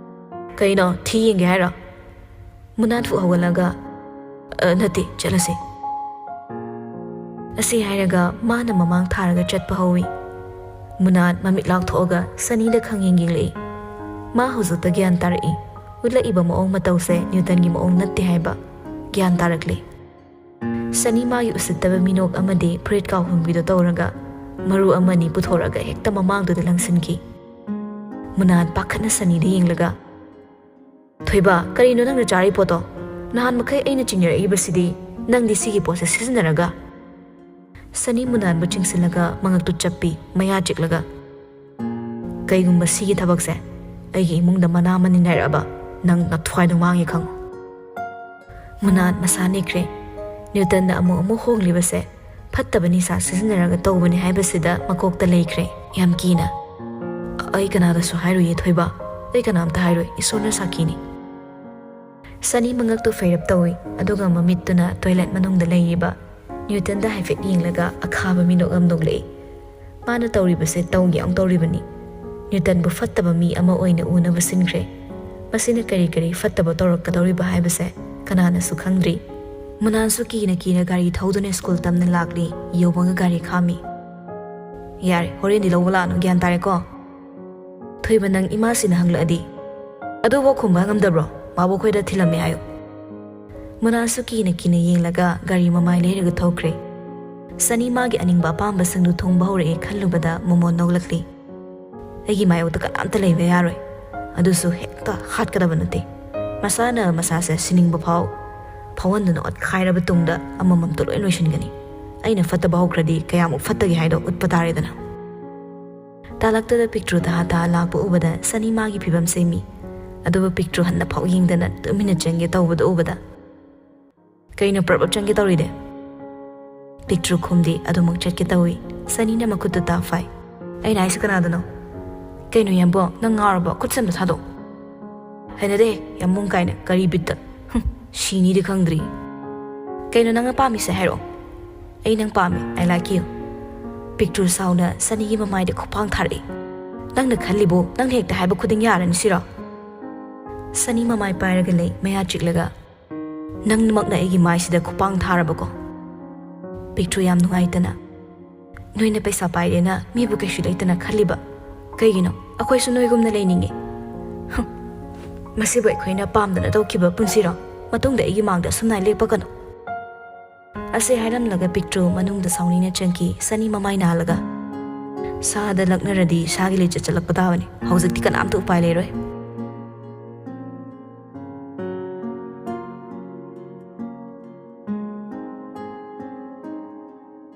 "ꯀꯩꯅꯣ, ꯊꯤ ꯌꯦꯡꯒꯦ ꯍꯥꯏꯔꯣ?" ꯃꯨꯅꯥꯟ ꯐꯨꯛ ꯍꯧꯒꯠꯂꯒ, "ꯑ, ꯅꯠꯇꯦ, ꯆꯠꯂꯁꯦ꯫" ꯑꯁꯤ ꯍꯥꯏꯔꯒ ꯃꯥꯅ ꯃꯃꯥꯡ ꯊꯥꯔꯒ ꯆꯠꯄ ꯍꯧꯏ꯫ ꯃꯨꯅꯥꯟ ꯃꯃꯤꯠ ꯂꯥꯎꯊꯣꯛꯑꯒ ꯁꯅꯤꯗ ꯈꯪꯌꯦꯡ ꯌꯦꯡꯂꯛꯏ꯫ ꯃꯥ ꯍꯧꯖꯤꯛꯇ ꯒ꯭ꯌꯥꯟ ꯇꯥꯔꯛꯏ꯫ ꯎꯠꯂꯛꯏꯕ ꯃꯑꯣꯡ ꯃꯇꯧꯁꯦ ꯅ꯭ꯌꯨꯇꯟꯒꯤ ꯃꯑꯣꯡ ꯅꯠꯇꯦ ꯍꯥꯏꯕ꯫ ꯒ꯭ꯌꯥꯟ ꯇꯥꯔꯛꯂꯦ꯫ ꯁꯅꯤ ꯃꯥꯒꯤ ꯎꯁꯤꯠꯇꯕ ꯃꯤꯅꯣꯛ ꯑꯃꯗꯤ ꯐꯨꯔꯤꯠ ꯀꯥꯎꯍꯨꯝꯕꯤꯗꯣ ꯇꯧꯔꯒ ꯃꯔꯨ ꯑꯃꯅꯤ ꯄꯨꯊꯣꯔꯛꯑꯒ ꯍꯦꯛꯇ ꯃꯃꯥꯡꯗꯨꯗ ꯂꯪꯁꯤꯟꯈꯤ꯫ ꯃꯨꯅꯥꯟ ꯄꯥꯈꯠꯅ ꯁꯅꯤꯗ ꯌꯦꯡꯂꯒ, "ꯊꯣꯏꯕ, ꯀꯔꯤꯅꯣ ꯅꯪꯅ ꯆꯥꯔꯤ ꯄꯣꯠꯇꯣ? ꯅꯍꯥꯟ ꯃꯈꯩ ꯑꯩꯅ ꯆꯤꯡꯅꯔꯛꯏꯕꯁꯤꯗꯤ ꯅꯪꯗꯤ ꯁꯤꯒꯤ ꯄꯣꯠꯁꯦ ꯁꯤꯖꯤꯟꯅꯔꯒ?" ꯁꯅꯤ ꯃꯨꯅꯥꯟꯕꯨ ꯆꯤꯡꯁꯤꯜꯂꯒ ꯃꯉꯛꯇꯨ ꯆꯞꯄꯤ, ꯃꯌꯥ ꯆꯤꯛꯂꯒ, "ꯀꯩꯒꯨꯝꯕ ꯁꯤꯒꯤ ꯊꯕꯛꯁꯦ ꯑꯩꯒꯤ ꯏꯃꯨꯡꯗ ꯃꯅꯥ ꯑꯃ ꯅꯤꯟꯅꯔꯛꯑꯕ, ꯅꯪ ꯅꯊ꯭ꯋꯥꯏꯗꯣ ꯃꯥꯡꯉꯦ ꯈꯪꯉꯨ꯫" ꯃꯨꯅꯥꯟ ꯃꯁꯥ ꯅꯦꯛꯈ꯭ꯔꯦ꯫ ꯅ꯭ꯌꯨꯇꯟꯅ ꯑꯃꯨꯛ ꯑꯃꯨꯛ ꯍꯣꯡꯂꯤꯕꯁꯦ ꯐꯠꯇꯕ ꯅꯤꯁꯥ ꯁꯤꯖꯤꯟꯅꯔꯒ ꯇꯧꯕꯅꯤ ꯍꯥꯏꯕꯁꯤꯗ ꯃꯀꯣꯛꯇ ꯂꯩꯈ꯭ꯔꯦ꯫ ꯌꯥꯝ ꯀꯤꯅ, "ꯑꯩ ꯀꯅꯥꯗꯁꯨ ꯍꯥꯏꯔꯨꯏꯌꯦ ꯊꯣꯏꯕ, ꯑꯩ ꯀꯅꯥꯝꯇ ꯍꯥꯏꯔꯣꯏ, ꯏꯁꯣꯔꯅ ꯁꯥꯈꯤꯅꯤ꯫" ꯁꯅꯤ ꯃꯉꯛꯇꯨ ꯐꯩꯔꯞ ꯇꯧꯏ, ꯑꯗꯨꯒ ꯃꯃꯤꯠꯇꯨꯅ ꯇꯣꯏꯂꯦꯠ ꯃꯅꯨꯡꯗ ꯂꯩꯔꯤꯕ ꯅ꯭ꯌꯨꯇꯟꯗ ꯍꯥꯏꯐꯦꯠ ꯌꯦꯡꯂꯒ ꯑꯈꯥꯕ ꯃꯤꯅꯣꯛ ꯑꯃ ꯅꯣꯛꯂꯛꯏ꯫ ꯃꯥꯅ ꯇꯧꯔꯤꯕꯁꯦ ꯇꯧꯒꯦ ꯑꯃꯨꯛ ꯇꯧꯔꯤꯕꯅꯤ꯫ ꯅ꯭ꯌꯨꯇꯟꯕꯨ ꯐꯠꯇꯕ ꯃꯤ ꯑꯃ ꯑꯣꯏꯅ ꯎꯅꯕ ꯁꯤꯟꯈ꯭ꯔꯦ꯫ ꯃꯁꯤꯅ ꯀꯔꯤ ꯀꯔꯤ ꯐꯠꯇꯕ ꯇꯧꯔꯛꯀꯗꯧꯔꯤꯕ ꯍꯥꯏꯕꯁꯦ ꯀꯅꯥꯅꯁꯨ ꯈꯪꯗ꯭ꯔꯤ꯫ ꯃꯨꯅꯥꯟꯁꯨ ꯀꯤꯅ ꯀꯤꯅ ꯒꯥꯔꯤ ꯊꯧꯗꯨꯅ ꯁ꯭ꯀꯨꯜ ꯇꯝꯅ ꯂꯥꯛꯂꯤ꯫ ꯌꯧꯕꯒ ꯒꯥꯔꯤ ꯈꯥꯝꯃꯤ꯫ "ꯌꯥꯔꯦ, ꯍꯣꯔꯦꯟꯗꯤ ꯂꯧꯕ ꯂꯥꯛꯑꯅꯨ, ꯒ꯭ꯌꯥꯟ ꯇꯥꯔꯦꯀꯣ?" "ꯊꯣꯏꯕ, ꯅꯪ ꯏꯃꯥꯁꯤꯅ ꯍꯪꯂꯛꯑꯗꯤ?" "ꯑꯗꯨꯐꯥꯎ ꯈꯨꯝꯕ ꯉꯝꯗꯕ꯭ꯔꯣ? ꯃꯥꯕꯨ ꯑꯩꯈꯣꯏꯗ ꯊꯤꯜꯂꯝꯃꯦ ꯍꯥꯏꯌꯨ꯫" ꯃꯨꯅꯥꯟꯁꯨ ꯀꯤꯅ ꯀꯤꯅ ꯌꯦꯡꯂꯒ ꯒꯥꯔꯤ ꯃꯃꯥꯏ ꯂꯩꯔꯒ ꯊꯧꯈ꯭ꯔꯦ꯫ ꯁꯅꯤ ꯃꯥꯒꯤ ꯑꯅꯤꯡꯕ ꯑꯄꯥꯝꯕꯁꯤꯡꯗꯨ ꯊꯨꯡꯕ ꯍꯧꯔꯛꯑꯦ ꯈꯜꯂꯨꯕꯗ ꯃꯣꯃꯣꯟ ꯅꯣꯛꯂꯛꯂꯤ꯫ "ꯑꯩꯒꯤ ꯃꯥꯌꯣꯛꯇ ꯀꯅꯥꯝꯇ ꯂꯩꯕ ꯌꯥꯔꯣꯏ꯫ ꯑꯗꯨꯁꯨ ꯍꯦꯛꯇ ꯍꯥꯠꯀꯗꯕ ꯅꯠꯇꯦ꯫ ꯃꯁꯥꯅ ꯃꯁꯥꯁꯦ ꯁꯤꯅꯤꯡꯕ ꯐꯥꯎ ꯐꯥꯎꯍꯟꯗꯨꯅ ꯑꯣꯠꯈꯥꯏꯔꯕ ꯇꯨꯡꯗ ꯑꯃꯃꯝꯇ ꯂꯣꯏ ꯂꯣꯏꯁꯤꯟꯒꯅꯤ꯫ ꯑꯩꯅ ꯐꯠꯇꯕ ꯍꯧꯈ꯭ꯔꯗꯤ ꯀꯌꯥꯃꯨꯛ ꯐꯠꯇꯒꯦ ꯍꯥꯏꯗꯣ ꯎꯠꯄ ꯇꯥꯔꯦꯗꯅ꯫" ꯇꯥꯂꯛꯇꯨꯗ ꯄꯤꯛꯇ꯭ꯔꯨ ꯇꯍꯥ ꯇꯍꯥ ꯂꯥꯛꯄ ꯎꯕꯗ ꯁꯅꯤ ꯃꯥꯒꯤ ꯐꯤꯕꯝ ꯁꯦꯝꯃꯤ꯫ ꯑꯗꯨꯕꯨ ꯄꯤꯛꯇ꯭ꯔꯨ ꯍꯟꯅ ꯐꯥꯎ ꯌꯦꯡꯗꯅ ꯇꯨꯃꯤꯟꯅ ꯆꯪꯒꯦ ꯇꯧꯕꯗ ꯎꯕꯗ, "ꯀꯩꯅꯣ ꯄ꯭ꯔꯞ ꯄ꯭ꯔꯞ ꯆꯪꯒꯦ ꯇꯧꯔꯤꯗꯤ?" ꯄꯤꯛꯇ꯭ꯔꯨ ꯈꯨꯝꯗꯦ, ꯑꯗꯨꯃꯛ ꯆꯠꯀꯦ ꯇꯧꯏ꯫ ꯁꯅꯤꯅ ꯃꯈꯨꯠꯇꯨ ꯇꯥꯛ ꯐꯥꯏ꯫ "ꯑꯩꯅ ꯍꯥꯏꯁꯤ ꯀꯅꯥꯗꯅꯣ?" "ꯀꯩꯅꯣ ꯌꯥꯝꯕꯣ, ꯅꯪ ꯉꯥꯎꯔꯕꯣ? ꯈꯨꯠꯁꯦ ꯑꯝꯇ ꯊꯥꯗꯣꯛ꯫" "ꯍꯩꯅꯗꯦ, ꯌꯥꯝꯕꯨꯡ ꯀꯥꯏꯅ, ꯀꯔꯤ ꯕꯤꯠꯇ? ꯍꯨꯝ, ꯁꯤꯅꯤꯗꯤ ꯈꯪꯗ꯭ꯔꯤ꯫" "ꯀꯩꯅꯣ ꯅꯪꯅ ꯄꯥꯝꯃꯤꯁꯦ ꯍꯥꯏꯔꯛꯑꯣ꯫" "ꯑꯩ ꯅꯪ ꯄꯥꯝꯃꯤ, I like you꯫" ꯄꯤꯛꯇ꯭ꯔꯨ ꯁꯥꯎꯅ ꯁꯅꯤꯒꯤ ꯃꯃꯥꯏꯗ ꯈꯨꯄꯥꯡ ꯊꯥꯔꯛꯏ꯫ "ꯅꯪꯅ ꯈꯜꯂꯤꯕꯣ, ꯅꯪꯅ ꯍꯦꯛꯇ ꯍꯥꯏꯕ ꯈꯨꯗꯤꯡ ꯌꯥꯔꯅꯤ ꯁꯤꯔꯣ?" ꯁꯅꯤ ꯃꯃꯥꯏ ꯄꯥꯏꯔꯒ ꯂꯩ, ꯃꯌꯥ ꯆꯤꯛꯂꯒ꯫ "ꯅꯪꯃꯛꯅ ꯑꯩꯒꯤ ꯃꯥꯏꯁꯤꯗ ꯈꯨꯄꯥꯡ ꯊꯥꯔꯕꯀꯣ?" ꯄꯤꯛꯇ꯭ꯔꯨ ꯌꯥꯝ ꯅꯨꯡꯉꯥꯏꯇꯅ, "ꯅꯣꯏꯅ ꯄꯩꯁꯥ ꯄꯥꯏꯔꯦꯅ ꯃꯤꯕꯨ ꯀꯩꯁꯨ ꯂꯩꯇꯅ ꯈꯜꯂꯤꯕ? ꯀꯩꯒꯤꯅꯣ? ꯑꯩꯈꯣꯏꯁꯨ ꯅꯣꯏꯒꯨꯝꯅ ꯂꯩꯅꯤꯡꯉꯤ꯫" "ꯍꯨꯝ, ꯃꯁꯤꯕꯨ ꯑꯩꯈꯣꯏꯅ ꯄꯥꯝꯗꯅ ꯇꯧꯈꯤꯕ ꯄꯨꯟꯁꯤꯔꯣ? ꯃꯇꯨꯡꯗ ꯑꯩꯒꯤ ꯃꯥꯡꯗ ꯑꯁꯨꯝꯅ ꯂꯦꯞꯄꯛꯀꯅꯨ꯫" ꯑꯁꯤ ꯍꯥꯏꯔꯝꯂꯒ ꯄꯤꯛꯇ꯭ꯔꯨ ꯃꯅꯨꯡꯗ ꯁꯥꯎꯅꯤꯡꯅ ꯆꯪꯈꯤ, ꯁꯅꯤ ꯃꯃꯥꯏ ꯅꯥꯜꯂꯒ꯫ "ꯁꯥꯗ ꯂꯛꯅꯔꯗꯤ ꯁꯥꯒꯤ ꯂꯤꯆꯠ ꯆꯠꯂꯛꯄ ꯇꯥꯕꯅꯤ꯫ ꯍꯧꯖꯤꯛꯇꯤ ꯀꯅꯥꯝꯇ ꯎꯄꯥꯏ ꯂꯩꯔꯣꯏ꯫"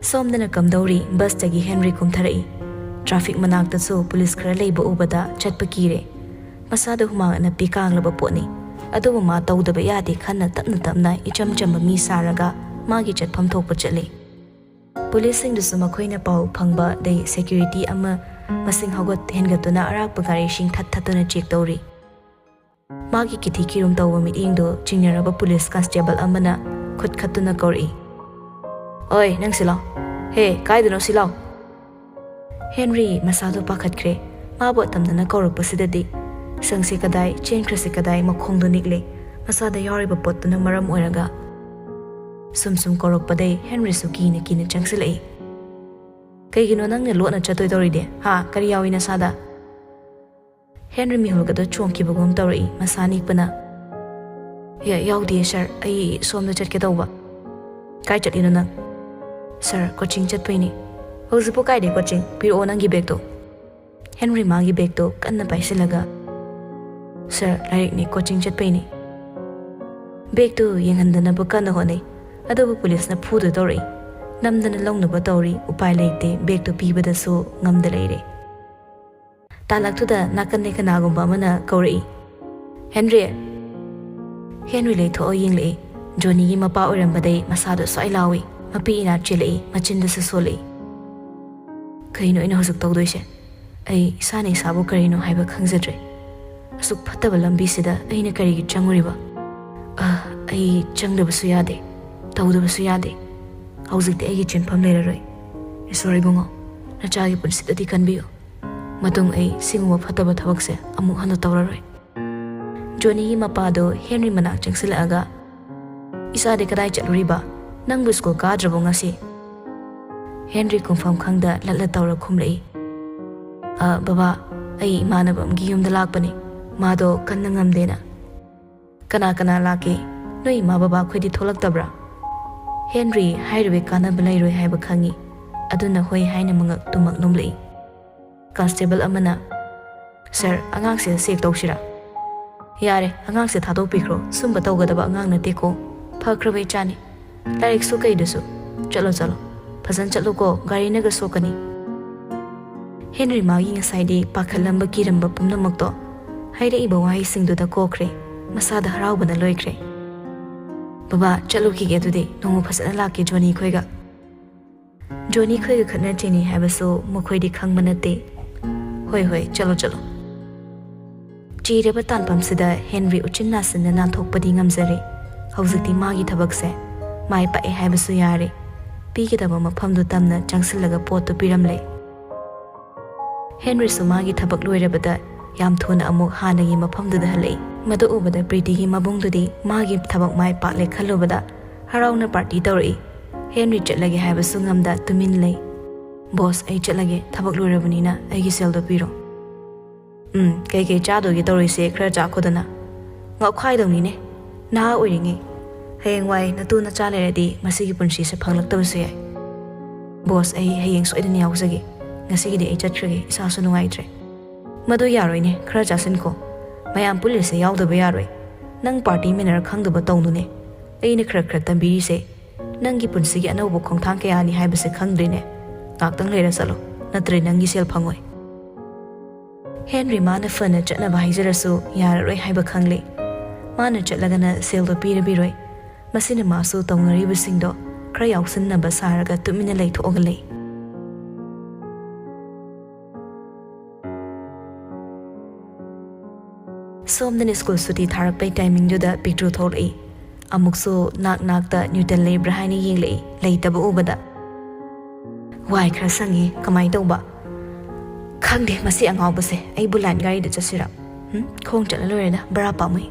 ꯁꯣꯝꯗꯅ ꯀꯝꯗꯧꯔꯤ, ꯕꯁꯇꯒꯤ ꯍꯦꯟꯔꯤ ꯀꯨꯝꯊꯔꯛꯏ꯫ ꯇ꯭ꯔꯥꯐꯤꯛ ꯃꯅꯥꯛꯇꯁꯨ ꯄꯨꯂꯤꯁ ꯈꯔ ꯂꯩꯕ ꯎꯕꯗ ꯆꯠꯄ ꯀꯤꯔꯦ꯫ ꯃꯁꯥꯗ ꯍꯨꯃꯥꯡ ꯑꯅꯞꯄꯤ ꯀꯥꯡꯂꯕ ꯄꯣꯠꯅꯤ꯫ ꯑꯗꯨꯕꯨ ꯃꯥ ꯇꯧꯗꯕ ꯌꯥꯗꯦ ꯈꯟꯅ ꯇꯞꯅ ꯇꯞꯅ ꯏꯆꯝ ꯆꯝꯕ ꯃꯤ ꯁꯥꯔꯒ ꯃꯥꯒꯤ ꯆꯠꯐꯝ ꯊꯣꯛꯄ ꯆꯠꯂꯤ꯫ ꯄꯨꯂꯤꯁꯁꯤꯡꯗꯨꯁꯨ ꯃꯈꯣꯏꯅ ꯄꯥꯎ ꯐꯪꯕꯗꯩ ꯁꯦꯀ꯭ꯌꯨꯔꯤꯇꯤ ꯑꯃ ꯃꯁꯤꯡ ꯍꯧꯒꯠ ꯍꯦꯟꯒꯠꯇꯨꯅ ꯑꯔꯥꯛꯄ ꯒꯥꯔꯤꯁꯤꯡ ꯊꯠ ꯊꯠꯇꯨꯅ ꯆꯦꯛ ꯇꯧꯔꯤ꯫ ꯃꯥꯒꯤ ꯀꯤꯊꯤ ꯀꯤꯔꯨꯝ ꯇꯧꯕ ꯃꯤꯠꯌꯦꯡꯗꯨ ꯆꯤꯡꯅꯔꯕ ꯄꯨꯂꯤꯁ ꯀꯟꯁꯇꯦꯕꯜ ꯑꯃꯅ ꯈꯨꯠ ꯈꯠꯇꯨꯅ ꯀꯧꯔꯛꯏ꯫ "ꯑꯣꯏ, ꯅꯪ ꯁꯤ ꯂꯥꯎ꯫ ꯍꯦ, ꯀꯥꯏꯗꯅꯣ ꯁꯤ ꯂꯥꯎ?" ꯍꯦꯟꯔꯤ ꯃꯁꯥꯗꯣ ꯄꯥꯈꯠꯈ꯭ꯔꯦ꯫ ꯃꯥꯕꯨ ꯑꯇꯝꯅꯅ ꯀꯧꯔꯛꯄꯁꯤꯗꯗꯤ ꯁꯪꯁꯦ ꯀꯗꯥꯏ, ꯆꯦꯟꯈ꯭ꯔꯁꯦ ꯀꯗꯥꯏ ꯃꯈꯣꯡꯗꯣ ꯅꯤꯛꯂꯦ꯫ ꯃꯁꯥꯗ ꯌꯥꯎꯔꯤꯕ ꯄꯣꯠꯇꯨꯅ ꯃꯔꯝ ꯑꯣꯏꯔꯒ ꯁꯨꯝ ꯁꯨꯝ ꯀꯧꯔꯛꯄꯗꯩ ꯍꯦꯟꯔꯤꯁꯨ ꯀꯤꯅ ꯀꯤꯅ ꯆꯪꯁꯤꯜꯂꯛꯏ꯫ "ꯀꯩꯒꯤꯅꯣ ꯅꯪꯅ ꯂꯣꯠꯅ ꯆꯠꯇꯣꯏ ꯇꯧꯔꯤꯗꯤ? ꯍꯥ? ꯀꯔꯤ ꯌꯥꯎꯏ ꯅꯁꯥꯗ?" ꯍꯦꯟꯔꯤ ꯃꯤꯍꯨꯜꯒꯗꯣ ꯆꯣꯡꯈꯤꯕꯒꯨꯝ ꯇꯧꯔꯛꯏ ꯃꯁꯥ ꯅꯤꯛꯄꯅ꯫ "ꯌꯥ-, ꯌꯥꯎꯗꯤꯌꯦ ꯁꯥꯔ, ꯑꯩ ꯁꯣꯝꯗ ꯆꯠꯀꯦ ꯇꯧꯕ꯫" "ꯀꯥꯏ ꯆꯠꯂꯤꯅꯣ ꯅꯪ?" "ꯁꯥꯔ, ꯀꯣꯆꯤꯡ ꯆꯠꯄꯩꯅꯦ꯫" "ꯍꯧꯖꯤꯛꯄꯨ ꯀꯥꯏꯗꯩ ꯀꯣꯆꯤꯡ? ꯄꯤꯔꯛꯑꯣ ꯅꯪꯒꯤ ꯕꯦꯒꯇꯣ꯫" ꯍꯦꯟꯔꯤ ꯃꯥꯒꯤ ꯕꯦꯒꯇꯣ ꯀꯟꯅ ꯄꯥꯏꯁꯤꯜꯂꯒ, "ꯁꯥꯔ, ꯂꯥꯏꯔꯤꯛꯅꯦ, ꯀꯣꯆꯤꯡ ꯆꯠꯄꯩꯅꯦ꯫" ꯕꯦꯒꯇꯨ ꯌꯦꯡꯍꯟꯗꯅꯕ ꯀꯟꯅ ꯍꯣꯠꯅꯩ꯫ ꯑꯗꯨꯕꯨ ꯄꯨꯂꯤꯁꯅ ꯐꯨꯗꯣꯏ ꯇꯧꯔꯛꯏ꯫ ꯅꯝꯗꯅ ꯂꯧꯅꯕ ꯇꯧꯔꯤ, ꯎꯄꯥꯏ ꯂꯩꯇꯦ, ꯕꯦꯒꯇꯨ ꯄꯤꯕꯗꯁꯨ ꯉꯝꯗ ꯂꯩꯔꯦ꯫ ꯇꯥꯂꯛꯇꯨꯗ ꯅꯥꯀꯟꯗꯩ ꯀꯅꯥꯒꯨꯝꯕ ꯑꯃꯅ ꯀꯧꯔꯛꯏ꯫ "ꯍꯦꯟꯔꯤ!" ꯍꯦꯟꯔꯤ ꯂꯩꯊꯣꯛꯑ ꯌꯦꯡꯂꯛꯏ꯫ ꯖꯣꯅꯤꯒꯤ ꯃꯄꯥ ꯑꯣꯏꯔꯝꯕꯗꯩ ꯃꯁꯥꯗꯣ ꯁ꯭ꯋꯥꯏ ꯂꯥꯎꯏ꯫ ꯃꯄꯤ ꯏꯅꯥꯛ ꯆꯦꯜꯂꯛꯏ, ꯃꯆꯤꯟꯗꯁꯨ ꯁꯣꯜꯂꯛꯏ꯫ "ꯀꯩꯅꯣ ꯑꯩꯅ ꯍꯧꯖꯤꯛ ꯇꯧꯗꯣꯏꯁꯦ? ꯑꯩ ꯏꯁꯥꯅ ꯏꯁꯥꯕꯨ ꯀꯔꯤꯅꯣ ꯍꯥꯏꯕ ꯈꯪꯖꯗ꯭ꯔꯦ꯫ ꯑꯁꯨꯛ ꯐꯠꯇꯕ ꯂꯝꯕꯤꯁꯤꯗ ꯑꯩꯅ ꯀꯔꯤꯒꯤ ꯆꯪꯉꯨꯔꯤꯕ? ꯑ, ꯑꯩ ꯆꯪꯗꯕꯁꯨ ꯌꯥꯗꯦ, ꯇꯧꯗꯕꯁꯨ ꯌꯥꯗꯦ꯫ ꯍꯧꯖꯤꯛꯇꯤ ꯑꯩꯒꯤ ꯆꯦꯟꯐꯝ ꯂꯩꯔꯔꯣꯏ꯫ ꯏꯁꯣꯔ ꯏꯕꯨꯡꯉꯣ, ꯅꯆꯥꯒꯤ ꯄꯨꯟꯁꯤꯗꯗꯤ ꯈꯟꯕꯤꯌꯨ꯫ ꯃꯇꯨꯡ ꯑꯩ ꯁꯤꯒꯨꯝꯕ ꯐꯠꯇꯕ ꯊꯕꯛꯁꯦ ꯑꯃꯨꯛ ꯍꯟꯅ ꯇꯧꯔꯔꯣꯏ꯫" ꯖꯣꯅꯤꯒꯤ ꯃꯄꯥꯗꯣ ꯍꯦꯟꯔꯤ ꯃꯅꯥꯛ ꯆꯪꯁꯤꯜꯂꯛꯑꯒ, "ꯏꯆꯥꯗꯤ ꯀꯗꯥꯏ ꯆꯠꯂꯨꯔꯤꯕ? ꯅꯪꯕꯨ ꯁ꯭ꯀꯨꯜ ꯀꯥꯗ꯭ꯔꯕꯣ ꯉꯁꯤ?" ꯍꯦꯟꯔꯤ ꯈꯨꯝꯐꯝ ꯈꯪꯗ ꯂꯠꯂ ꯇꯧꯔ ꯈꯨꯝꯂꯛꯏ꯫ "ꯑ, ꯕꯕꯥ, ꯑꯩ ꯏꯃꯥꯟꯅꯕ ꯑꯃꯒꯤ ꯌꯨꯝꯗ ꯂꯥꯛꯄꯅꯦ꯫ ꯃꯥꯗꯣ ꯀꯟꯅ ꯉꯝꯗꯦꯅ꯫" "ꯀꯅꯥ ꯀꯅꯥ ꯂꯥꯛꯀꯦ? ꯅꯣꯏ ꯏꯃꯥ ꯕꯕꯥ ꯈꯣꯏꯗꯤ ꯊꯣꯛꯂꯛꯇꯕ꯭ꯔꯥ?" ꯍꯦꯟꯔꯤ ꯍꯥꯏꯔꯤꯕ ꯀꯥꯟꯅꯕ ꯂꯩꯔꯣꯏ ꯍꯥꯏꯕ ꯈꯪꯉꯤ꯫ ꯑꯗꯨꯅ ꯍꯣꯏ ꯍꯥꯏꯅ ꯃꯉꯛ ꯇꯨꯃꯛ ꯅꯣꯝꯂꯛꯏ꯫ ꯀꯟꯁꯇꯦꯕꯜ ꯑꯃꯅ, "ꯁꯥꯔ, ꯑꯉꯥꯡꯁꯦ ꯆꯦꯛ ꯇꯧꯁꯤꯔꯥ?" "ꯌꯥꯔꯦ, ꯑꯉꯥꯡꯁꯦ ꯊꯥꯗꯣꯛꯄꯤꯈ꯭ꯔꯣ, ꯁꯨꯝꯕ ꯇꯧꯒꯗꯕ ꯑꯉꯥꯡ ꯅꯠꯇꯦꯀꯣ, ꯐꯈ꯭ꯔꯕ ꯏꯆꯥꯅꯤ꯫ ꯂꯥꯏꯔꯤꯛꯁꯨ ꯀꯩꯗꯨꯁꯨ꯫ ꯆꯠꯂꯣ, ꯆꯠꯂꯣ, ꯐꯖꯅ ꯆꯠꯂꯨꯀꯣ, ꯒꯥꯔꯤꯅꯒ ꯁꯣꯛꯀꯅꯤ꯫" ꯍꯦꯟꯔꯤ ꯃꯥꯒꯤ ꯉꯁꯥꯏꯗꯤ ꯄꯥꯈꯠꯂꯝꯕ ꯀꯤꯔꯝꯕ ꯄꯨꯝꯅꯃꯛꯇꯣ ꯍꯥꯏꯔꯛꯏꯕ ꯋꯥꯍꯩꯁꯤꯡꯗꯨꯗ ꯀꯣꯛꯈ꯭ꯔꯦ꯫ ꯃꯁꯥꯗ ꯍꯔꯥꯎꯕꯅ ꯂꯣꯏꯈ꯭ꯔꯦ꯫ "ꯕꯕꯥ, ꯆꯠꯂꯨꯈꯤꯒꯦ ꯑꯗꯨꯗꯤ, ꯅꯣꯡꯃ ꯐꯖꯅ ꯂꯥꯛꯀꯦ ꯖꯣꯅꯤ ꯈꯣꯏꯒ꯫" ꯖꯣꯅꯤ ꯈꯣꯏꯒ ꯈꯠꯅ ꯆꯩꯅꯩ ꯍꯥꯏꯕꯁꯨ ꯃꯈꯣꯏꯗꯤ ꯈꯪꯕ ꯅꯠꯇꯦ꯫ "ꯍꯣꯏ, ꯍꯣꯏ, ꯆꯠꯂꯣ, ꯆꯠꯂꯣ꯫" ꯆꯤꯔꯕ ꯇꯥꯟꯐꯝꯁꯤꯗ ꯍꯦꯟꯔꯤ ꯎꯆꯤꯟ ꯅꯥꯆꯤꯟꯅ ꯅꯥꯟꯊꯣꯛꯄꯗꯤ ꯉꯝꯖꯔꯦ꯫ ꯍꯧꯖꯤꯛꯇꯤ ꯃꯥꯒꯤ ꯊꯕꯛꯁꯦ ꯃꯥꯏ ꯄꯥꯛꯑꯦ ꯍꯥꯏꯕꯁꯨ ꯌꯥꯔꯦ꯫ ꯄꯤꯒꯗꯕ ꯃꯐꯝꯗꯨ ꯇꯝꯅ ꯆꯪꯁꯤꯜꯂꯒ ꯄꯣꯠꯇꯨ ꯄꯤꯔꯝꯂꯦ꯫ ꯍꯦꯟꯔꯤꯁꯨ ꯃꯥꯒꯤ ꯊꯕꯛ ꯂꯣꯏꯔꯕꯗ ꯌꯥꯝ ꯊꯨꯅ ꯑꯃꯨꯛ ꯍꯥꯟꯅꯒꯤ ꯃꯐꯝꯗꯨꯗ ꯍꯜꯂꯛꯏ꯫ ꯃꯗꯨ ꯎꯕꯗ ꯄ꯭ꯔꯤꯇꯤꯒꯤ ꯃꯕꯨꯡꯗꯨꯗꯤ ꯃꯥꯒꯤ ꯊꯕꯛ ꯃꯥꯏ ꯄꯥꯛꯂꯦ ꯈꯜꯂꯨꯕꯗ ꯍꯔꯥꯎꯅ ꯄꯥꯔꯇꯤ ꯇꯧꯔꯛꯏ꯫ ꯍꯦꯟꯔꯤ ꯆꯠꯂꯒꯦ ꯍꯥꯏꯕꯁꯨ ꯉꯝꯗ ꯇꯨꯃꯤꯟ ꯂꯩ꯫ "ꯕꯣꯁ, ꯑꯩ ꯆꯠꯂꯒꯦ, ꯊꯕꯛ ꯂꯣꯏꯔꯕꯅꯤꯅ ꯑꯩꯒꯤ ꯁꯦꯜꯗꯣ ꯄꯤꯔꯣ꯫" "ꯎꯝ, ꯀꯩꯀꯩ ꯆꯥꯗꯣꯏꯒꯦ ꯇꯧꯔꯤꯁꯦ, ꯈꯔ ꯆꯥꯈꯣꯗꯅ꯫" "ꯉꯥꯎꯈꯥꯏꯗꯧꯅꯤꯅꯦ, ꯅꯍꯥ ꯑꯣꯏꯔꯤꯉꯩ꯫ ꯍꯌꯦꯡꯋꯥꯏ ꯅꯇꯨ ꯅꯆꯥ ꯂꯩꯔꯗꯤ ꯃꯁꯤꯒꯤ ꯄꯨꯟꯁꯤꯁꯦ ꯐꯪꯂꯛꯇꯕꯁꯨ ꯌꯥꯏ꯫ ꯕꯣꯁ, ꯑꯩ ꯍꯌꯦꯡ ꯁꯣꯏꯗꯅ ꯌꯥꯎꯖꯒꯦ꯫ ꯉꯁꯤꯒꯤꯗꯤ ꯑꯩ ꯆꯠꯈ꯭ꯔꯒꯦ, ꯏꯁꯥꯁꯨ ꯅꯨꯡꯉꯥꯏꯇ꯭ꯔꯦ꯫" "ꯃꯗꯨ ꯌꯥꯔꯣꯏꯅꯦ, ꯈꯔ ꯆꯥꯁꯤꯟꯈꯣ꯫ ꯃꯌꯥꯝ ꯄꯨꯜꯂꯤꯁꯦ ꯌꯥꯎꯗꯕ ꯌꯥꯔꯣꯏ꯫ ꯅꯪ ꯄꯥꯔꯇꯤ ꯃꯦꯅꯔ ꯈꯪꯗꯕ ꯇꯧꯅꯨꯅꯦ꯫ ꯑꯩꯅ ꯈꯔ ꯈꯔ ꯇꯝꯕꯤꯔꯤꯁꯦ꯫ ꯅꯪꯒꯤ ꯄꯨꯟꯁꯤꯒꯤ ꯑꯅꯧꯕ ꯈꯣꯡꯊꯥꯡ ꯀꯌꯥꯅꯤ ꯍꯥꯏꯕꯁꯦ ꯈꯪꯗ꯭ꯔꯤꯅꯦ꯫ ꯉꯥꯛꯇꯪ ꯂꯩꯔ ꯆꯠꯂꯣ, ꯅꯠꯇ꯭ꯔꯗꯤ ꯅꯪꯒꯤ ꯁꯦꯜ ꯐꯪꯉꯣꯏ꯫" ꯍꯦꯟꯔꯤ ꯃꯥꯅ ꯐꯅ ꯆꯠꯅꯕ ꯍꯥꯏꯖꯔꯁꯨ ꯌꯥꯔꯔꯣꯏ ꯍꯥꯏꯕ ꯈꯪꯂꯦ꯫ ꯃꯥꯅ ꯆꯠꯂꯒꯅ ꯁꯦꯜꯗꯣ ꯄꯤꯔꯕꯤꯔꯣꯏ꯫ ꯃꯁꯤꯅ ꯃꯥꯁꯨ ꯇꯧꯅꯔꯤꯕꯁꯤꯡꯗꯣ ꯈꯔ ꯌꯥꯎꯁꯤꯟꯅꯕ ꯁꯥꯔꯒ ꯇꯨꯃꯤꯟꯅ ꯂꯩꯊꯣꯛꯑꯒ ꯂꯩ꯫ ꯁꯣꯝꯗꯅ ꯁ꯭ꯀꯨꯜ ꯁꯨꯇꯤ ꯊꯥꯔꯛꯄꯩ ꯇꯥꯏꯃꯤꯡꯗꯨꯗ ꯄꯤꯛꯇ꯭ꯔꯨ ꯊꯣꯛꯂꯛꯏ꯫ ꯑꯃꯨꯛꯁꯨ ꯅꯥꯛ ꯅꯥꯛꯇ ꯅ꯭ꯌꯨꯇꯟ ꯂꯩꯕ꯭ꯔꯥ ꯍꯥꯏꯅ ꯌꯦꯡꯂꯛꯏ, ꯂꯩꯇꯕ ꯎꯕꯗ꯫ "ꯋꯥꯏ ꯈꯔ ꯁꯪꯉꯤ, ꯀꯃꯥꯏ ꯇꯧꯕ?" "ꯈꯪꯗꯦ, ꯃꯁꯤ ꯑꯉꯥꯎꯕꯁꯦ, ꯑꯩꯕꯨ ꯂꯥꯏꯟ ꯒꯥꯔꯤꯗ ꯆꯠꯁꯤꯔꯥ?" "ꯎꯝ, ꯈꯣꯡ ꯆꯠꯂ ꯂꯣꯏꯔꯦꯗ, ꯕꯔꯥ ꯄꯥꯝꯃꯨꯏ꯫"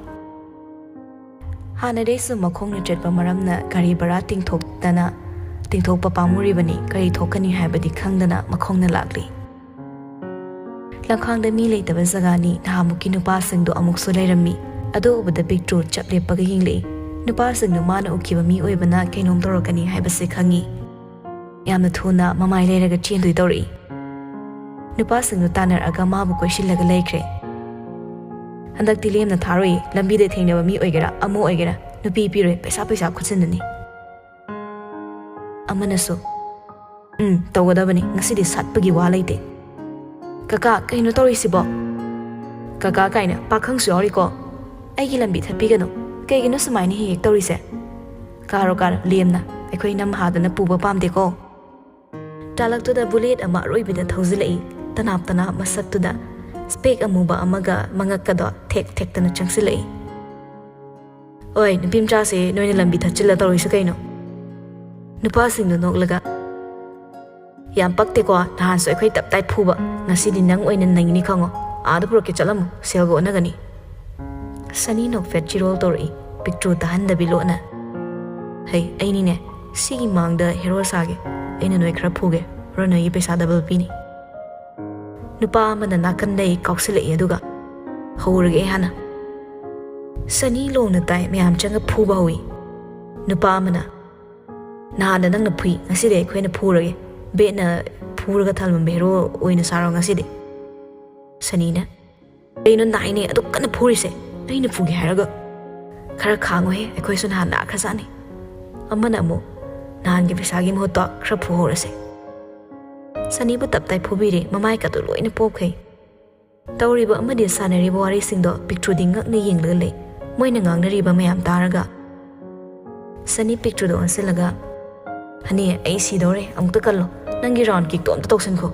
ꯍꯥꯟꯅꯗꯩꯁꯨ ꯃꯈꯣꯡꯅ ꯆꯠꯄ ꯃꯔꯝꯅ ꯒꯥꯔꯤ ꯕꯔꯥ ꯇꯤꯡꯊꯣꯛꯇꯅ, ꯇꯤꯡꯊꯣꯛꯄ ꯄꯥꯝꯃꯨꯔꯤꯕꯅꯤ, ꯀꯔꯤ ꯊꯣꯛꯀꯅꯤ ꯍꯥꯏꯕꯗꯤ ꯈꯪꯗꯅ ꯃꯈꯣꯡꯅ ꯂꯥꯛꯂꯤ꯫ ꯂꯝꯈꯥꯡꯗ ꯃꯤ ꯂꯩꯇꯕ ꯖꯒꯥꯅꯤ꯫ ꯅꯍꯥꯟꯃꯨꯛꯀꯤ ꯅꯨꯄꯥꯁꯤꯡꯗꯣ ꯑꯃꯨꯛꯁꯨ ꯂꯩꯔꯝꯃꯤ꯫ ꯑꯗꯨ ꯎꯕꯗ ꯄꯤꯛꯇ꯭ꯔꯨ ꯆꯞ ꯂꯦꯞꯄꯒ ꯌꯦꯡꯂꯛꯏ꯫ ꯅꯨꯄꯥꯁꯤꯡꯗꯨ ꯃꯥꯅ ꯎꯈꯤꯕ ꯃꯤ ꯑꯣꯏꯕꯅ ꯀꯩꯅꯣꯝ ꯇꯧꯔꯛꯀꯅꯤ ꯍꯥꯏꯕꯁꯤ ꯈꯪꯉꯤ꯫ ꯌꯥꯝꯅ ꯊꯨꯅ ꯃꯃꯥꯏ ꯂꯩꯔꯒ ꯆꯦꯟꯗꯣꯏ ꯇꯧꯔꯛꯏ꯫ ꯅꯨꯄꯥꯁꯤꯡꯗꯨ ꯇꯥꯟꯅꯔꯛꯑꯒ ꯃꯥꯕꯨ ꯀꯣꯏꯁꯤꯜꯂꯒ ꯂꯩꯈ꯭ꯔꯦ꯫ "ꯍꯟꯗꯛꯇꯤ ꯂꯦꯝꯅ ꯊꯥꯔꯣꯏ, ꯂꯝꯕꯤꯗ ꯊꯦꯡꯅꯕ ꯃꯤ ꯑꯣꯏꯒꯦꯔꯥ ꯑꯃ ꯑꯣꯏꯒꯦꯔꯥ ꯅꯨꯄꯤ ꯄꯤꯔꯣꯏ, ꯄꯩꯁꯥ ꯄꯩꯁꯥ ꯈꯨꯠꯁꯤꯟꯅꯅꯤ꯫" ꯑꯃꯅꯁꯨ, "ꯎꯝ, ꯇꯧꯒꯗꯕꯅꯤ, ꯉꯁꯤꯗꯤ ꯁꯠꯄꯒꯤ ꯋꯥ ꯂꯩꯇꯦ꯫" "ꯀꯀꯥ, ꯀꯩꯅꯣ ꯇꯧꯔꯤꯁꯤꯕꯣ?" "ꯀꯀꯥ ꯀꯥꯏꯅ ꯄꯥꯈꯪꯁꯨ ꯌꯥꯎꯔꯤꯀꯣ꯫ ꯑꯩꯒꯤ ꯂꯝꯕꯤ ꯊꯠꯄꯤꯒꯅꯨ꯫ ꯀꯩꯒꯤꯅꯣ ꯁꯨꯃꯥꯏꯅ ꯍꯦꯛ ꯍꯦꯛ ꯇꯧꯔꯤꯁꯦ? ꯀꯥꯔꯣ, ꯀꯥꯔꯣ, ꯂꯦꯝꯅ꯫ ꯑꯩꯈꯣꯏ ꯅꯝꯍꯥꯗꯅ ꯄꯨꯕ ꯄꯥꯝꯗꯦꯀꯣ꯫" ꯇꯥꯂꯛꯇꯨꯗ ꯕꯨꯂꯦꯠ ꯑꯃ ꯑꯔꯣꯏꯕꯤꯗ ꯊꯧꯖꯤꯜꯂꯛꯏ꯫ ꯇꯅꯥꯞ ꯇꯅꯥꯞ ꯃꯁꯛꯇꯨꯗ ꯁ꯭ꯄꯦꯛ ꯑꯃꯨꯕ ꯑꯃꯒ ꯃꯉꯛꯀꯗꯣ ꯊꯦꯛ ꯊꯦꯛꯇꯅ ꯆꯪꯁꯤꯜꯂꯛꯏ꯫ "ꯑꯣꯏ, ꯅꯨꯄꯤ ꯃꯆꯥꯁꯦ, ꯅꯣꯏꯅ ꯂꯝꯕꯤ ꯊꯠꯆꯤꯜꯂ ꯇꯧꯔꯤꯁꯦ ꯀꯩꯅꯣ?" ꯅꯨꯄꯥꯁꯤꯡꯗꯨ ꯅꯣꯛꯂꯒ, "ꯌꯥꯝ ꯄꯛꯇꯦꯀꯣ, ꯅꯍꯥꯟꯁꯨ ꯑꯩꯈꯣꯏ ꯇꯞ ꯇꯥꯏ ꯐꯨꯕ, ꯉꯁꯤꯗꯤ ꯅꯪ ꯑꯣꯏꯅ ꯅꯩꯅꯤ ꯈꯪꯉꯣ꯫ ꯑꯥꯗ ꯄꯨꯔꯛꯀꯦ, ꯆꯠꯂꯝꯃꯣ, ꯁꯦꯜꯒ ꯑꯣꯟꯅꯒꯅꯤ"꯫ ꯁꯅꯤ ꯅꯣꯛꯐꯦꯠ ꯆꯤꯔꯣꯜ ꯇꯧꯔꯛꯏ, ꯄꯤꯛꯇ꯭ꯔꯨ ꯇꯥꯍꯟꯗꯕꯤ ꯂꯣꯠꯅ꯫ "ꯍꯩ, ꯑꯩꯅꯤꯅꯦ, ꯁꯤꯒꯤ ꯃꯥꯡꯗ ꯍꯦꯔꯣ ꯁꯥꯒꯦ, ꯑꯩꯅ ꯅꯣꯏ ꯈꯔ ꯐꯨꯒꯦ, ꯔꯣꯅꯣꯏꯒꯤ ꯄꯩꯁꯥ ꯗꯕꯜ ꯄꯤꯅꯤ"꯫ ꯅꯨꯄꯥ ꯑꯃꯅ ꯅꯥꯀꯟꯗꯩ ꯀꯥꯎꯁꯤꯜꯂꯛꯏ, ꯑꯗꯨꯒ "ꯍꯧꯔꯒꯦ ꯑꯩ ꯍꯥꯟꯅ"꯫ ꯁꯅꯤ ꯂꯣꯡꯅ ꯇꯥꯏ, ꯃꯌꯥꯝ ꯆꯪꯒ ꯐꯨꯕ ꯍꯧꯏ꯫ ꯅꯨꯄꯥ ꯑꯃꯅ, "ꯅꯍꯥꯟꯗ ꯅꯪꯅ ꯐꯨꯏ, ꯉꯁꯤꯗꯤ ꯑꯩꯈꯣꯏꯅ ꯐꯨꯔꯒꯦ, ꯕꯦꯠꯅ ꯐꯨꯔꯒ ꯊꯝꯂꯝꯕ ꯍꯦꯔꯣ ꯑꯣꯏꯅ ꯁꯥꯔꯣ ꯉꯁꯤꯗꯤ"꯫ ꯁꯅꯤꯅ, "ꯀꯩꯅꯣ ꯅꯥꯏꯅꯦ ꯑꯗꯨꯛ ꯀꯟꯅ ꯐꯨꯔꯤꯁꯦ? ꯑꯩꯅ ꯐꯨꯒꯦ ꯍꯥꯏꯔꯒ"꯫ "ꯈꯔ ꯈꯥꯡꯉꯨꯍꯦ, ꯑꯩꯈꯣꯏꯁꯨ ꯅꯍꯥꯟ ꯂꯥꯛꯈ꯭ꯔꯖꯥꯠꯅꯤ"꯫ ꯑꯃꯅ ꯑꯃꯨꯛ, "ꯅꯍꯥꯟꯒꯤ ꯄꯩꯁꯥꯒꯤ ꯃꯍꯨꯠꯇ ꯈꯔ ꯐꯨꯍꯧꯔꯁꯦ"꯫ ꯁꯅꯤꯕꯨ ꯇꯞꯇꯥꯏ ꯐꯨꯕꯤꯔꯦ, ꯃꯃꯥꯏ ꯀꯥꯇꯨ ꯂꯣꯏꯅ ꯄꯣꯛꯈꯩ꯫ ꯇꯧꯔꯤꯕ ꯑꯃꯗꯤ ꯁꯥꯟꯅꯔꯤꯕ ꯋꯥꯔꯤꯁꯤꯡꯗꯣ ꯄꯤꯛꯇ꯭ꯔꯨꯗꯤ ꯉꯛꯅ ꯌꯦꯡꯂꯒ ꯂꯩ꯫ ꯃꯣꯏꯅ ꯉꯥꯡꯅꯔꯤꯕ ꯃꯌꯥꯝ ꯇꯥꯔꯒ ꯁꯅꯤ ꯄꯤꯛꯇ꯭ꯔꯨꯗ ꯑꯣꯟꯁꯤꯜꯂꯒ, "ꯍꯅꯤ, ꯑꯩ ꯁꯤꯗꯧꯔꯦ, ꯑꯃꯨꯛꯇ ꯀꯜꯂꯣ, ꯅꯪꯒꯤ ꯔꯥꯎꯟ ꯀꯤꯛꯇꯣ ꯑꯝꯇ ꯇꯧꯁꯤꯟꯈꯣ"꯫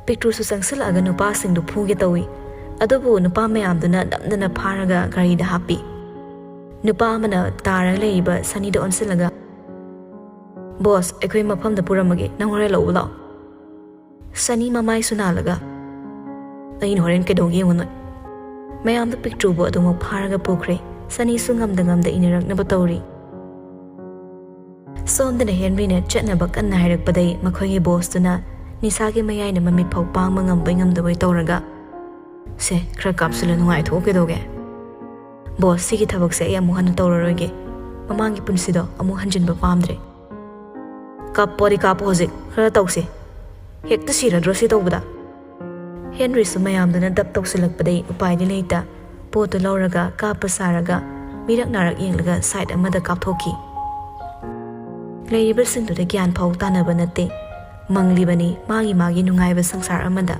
ꯄꯤꯛꯇ꯭ꯔꯨꯁꯨ ꯆꯪꯁꯤꯜꯂꯛꯑꯒ ꯅꯨꯄꯥꯁꯤꯡꯗꯨ ꯐꯨꯒꯦ ꯇꯧꯏ꯫ ꯑꯗꯨꯕꯨ ꯅꯨꯄꯥ ꯃꯌꯥꯝꯗꯨꯅ ꯅꯝꯗꯅ ꯐꯥꯔꯒ ꯒꯥꯔꯤꯗ ꯍꯥꯞꯄꯤ꯫ ꯅꯨꯄꯥ ꯑꯃꯅ ꯇꯥꯔꯒ ꯂꯩꯔꯤꯕ ꯁꯅꯤꯗ ꯑꯣꯟꯁꯤꯜꯂꯒ, "ꯕꯣꯁ, ꯑꯩꯈꯣꯏ ꯃꯐꯝꯗ ꯄꯨꯔꯝꯃꯒꯦ, ꯅꯪ ꯍꯣꯔꯦꯟ ꯂꯧꯕ ꯂꯥꯛꯑꯣ"꯫ ꯁꯅꯤ ꯃꯃꯥꯏꯁꯨ ꯅꯥꯜꯂꯒ, "ꯑꯩꯅ ꯍꯣꯔꯦꯟ ꯀꯩꯗꯧꯒꯦ ꯌꯦꯡꯉꯨ ꯅꯣꯏ"꯫ ꯃꯌꯥꯝꯗꯨ ꯄꯤꯛꯇ꯭ꯔꯨꯕꯨ ꯑꯗꯨꯃꯛ ꯐꯥꯔꯒ ꯄꯨꯈ꯭ꯔꯦ꯫ ꯁꯅꯤꯁꯨ ꯉꯝꯗ ꯉꯝꯗ ꯏꯟꯅꯔꯛꯅꯕ ꯇꯧꯔꯤ꯫ ꯁꯣꯝꯗꯅ ꯍꯦꯟꯔꯤꯅ ꯆꯠꯅꯕ ꯀꯟꯅ ꯍꯥꯏꯔꯛꯄꯗꯩ ꯃꯈꯣꯏꯒꯤ ꯕꯣꯁꯇꯨꯅ ꯅꯤꯁꯥꯒꯤ ꯃꯌꯥꯏꯅ ꯃꯃꯤꯠ ꯐꯥꯎ ꯄꯥꯡꯕ ꯉꯝꯕꯣꯏ ꯉꯝꯗꯕꯣꯏ ꯇꯧꯔꯒ, "ꯁꯦ, ꯈꯔ ꯀꯥꯞꯁꯤꯜꯂ ꯅꯨꯡꯉꯥꯏꯊꯣꯛꯑꯣ ꯀꯩꯗꯧꯒꯦ? ꯕꯣꯁ, ꯁꯤꯒꯤ ꯊꯕꯛꯁꯦ ꯑꯩ ꯑꯃꯨꯛ ꯍꯟꯅ ꯇꯧꯔꯔꯣꯏꯒꯦ꯫ ꯃꯃꯥꯡꯒꯤ ꯄꯨꯟꯁꯤꯗꯣ ꯑꯃꯨꯛ ꯍꯟꯖꯤꯟꯕ ꯄꯥꯝꯗ꯭ꯔꯦ"꯫ "ꯀꯥꯞꯄꯣꯗꯤ ꯀꯥꯞꯄꯣ ꯍꯧꯖꯤꯛ, ꯈꯔ ꯇꯧꯁꯦ꯫ ꯍꯦꯛꯇ ꯁꯤꯔꯗ꯭ꯔꯣ ꯁꯤ ꯇꯧꯕꯗ?" ꯍꯦꯟꯔꯤꯁꯨ ꯃꯌꯥꯝꯗꯨꯅ ꯗꯞ ꯇꯧꯁꯤꯜꯂꯛꯄꯗꯩ ꯎꯄꯥꯏꯗꯤ ꯂꯩꯇ ꯄꯣꯠꯇꯨ ꯂꯧꯔꯒ ꯀꯥꯞꯄ ꯁꯥꯔꯒ ꯃꯤꯔꯛ ꯅꯥꯔꯛ ꯌꯦꯡꯂꯒ ꯁꯥꯏꯠ ꯑꯃꯗ ꯀꯥꯞꯊꯣꯛꯈꯤ꯫ ꯂꯩꯔꯤꯕꯁꯤꯡꯗꯨꯗ ꯒ꯭ꯌꯥꯟ ꯐꯥꯎ ꯇꯥꯅꯕ ꯅꯠꯇꯦ꯫ ꯃꯪꯂꯤꯕꯅꯤ ꯃꯥꯒꯤ ꯃꯥꯒꯤ ꯅꯨꯡꯉꯥꯏꯕ ꯁꯪꯁꯥꯔ ꯑꯃꯗ꯫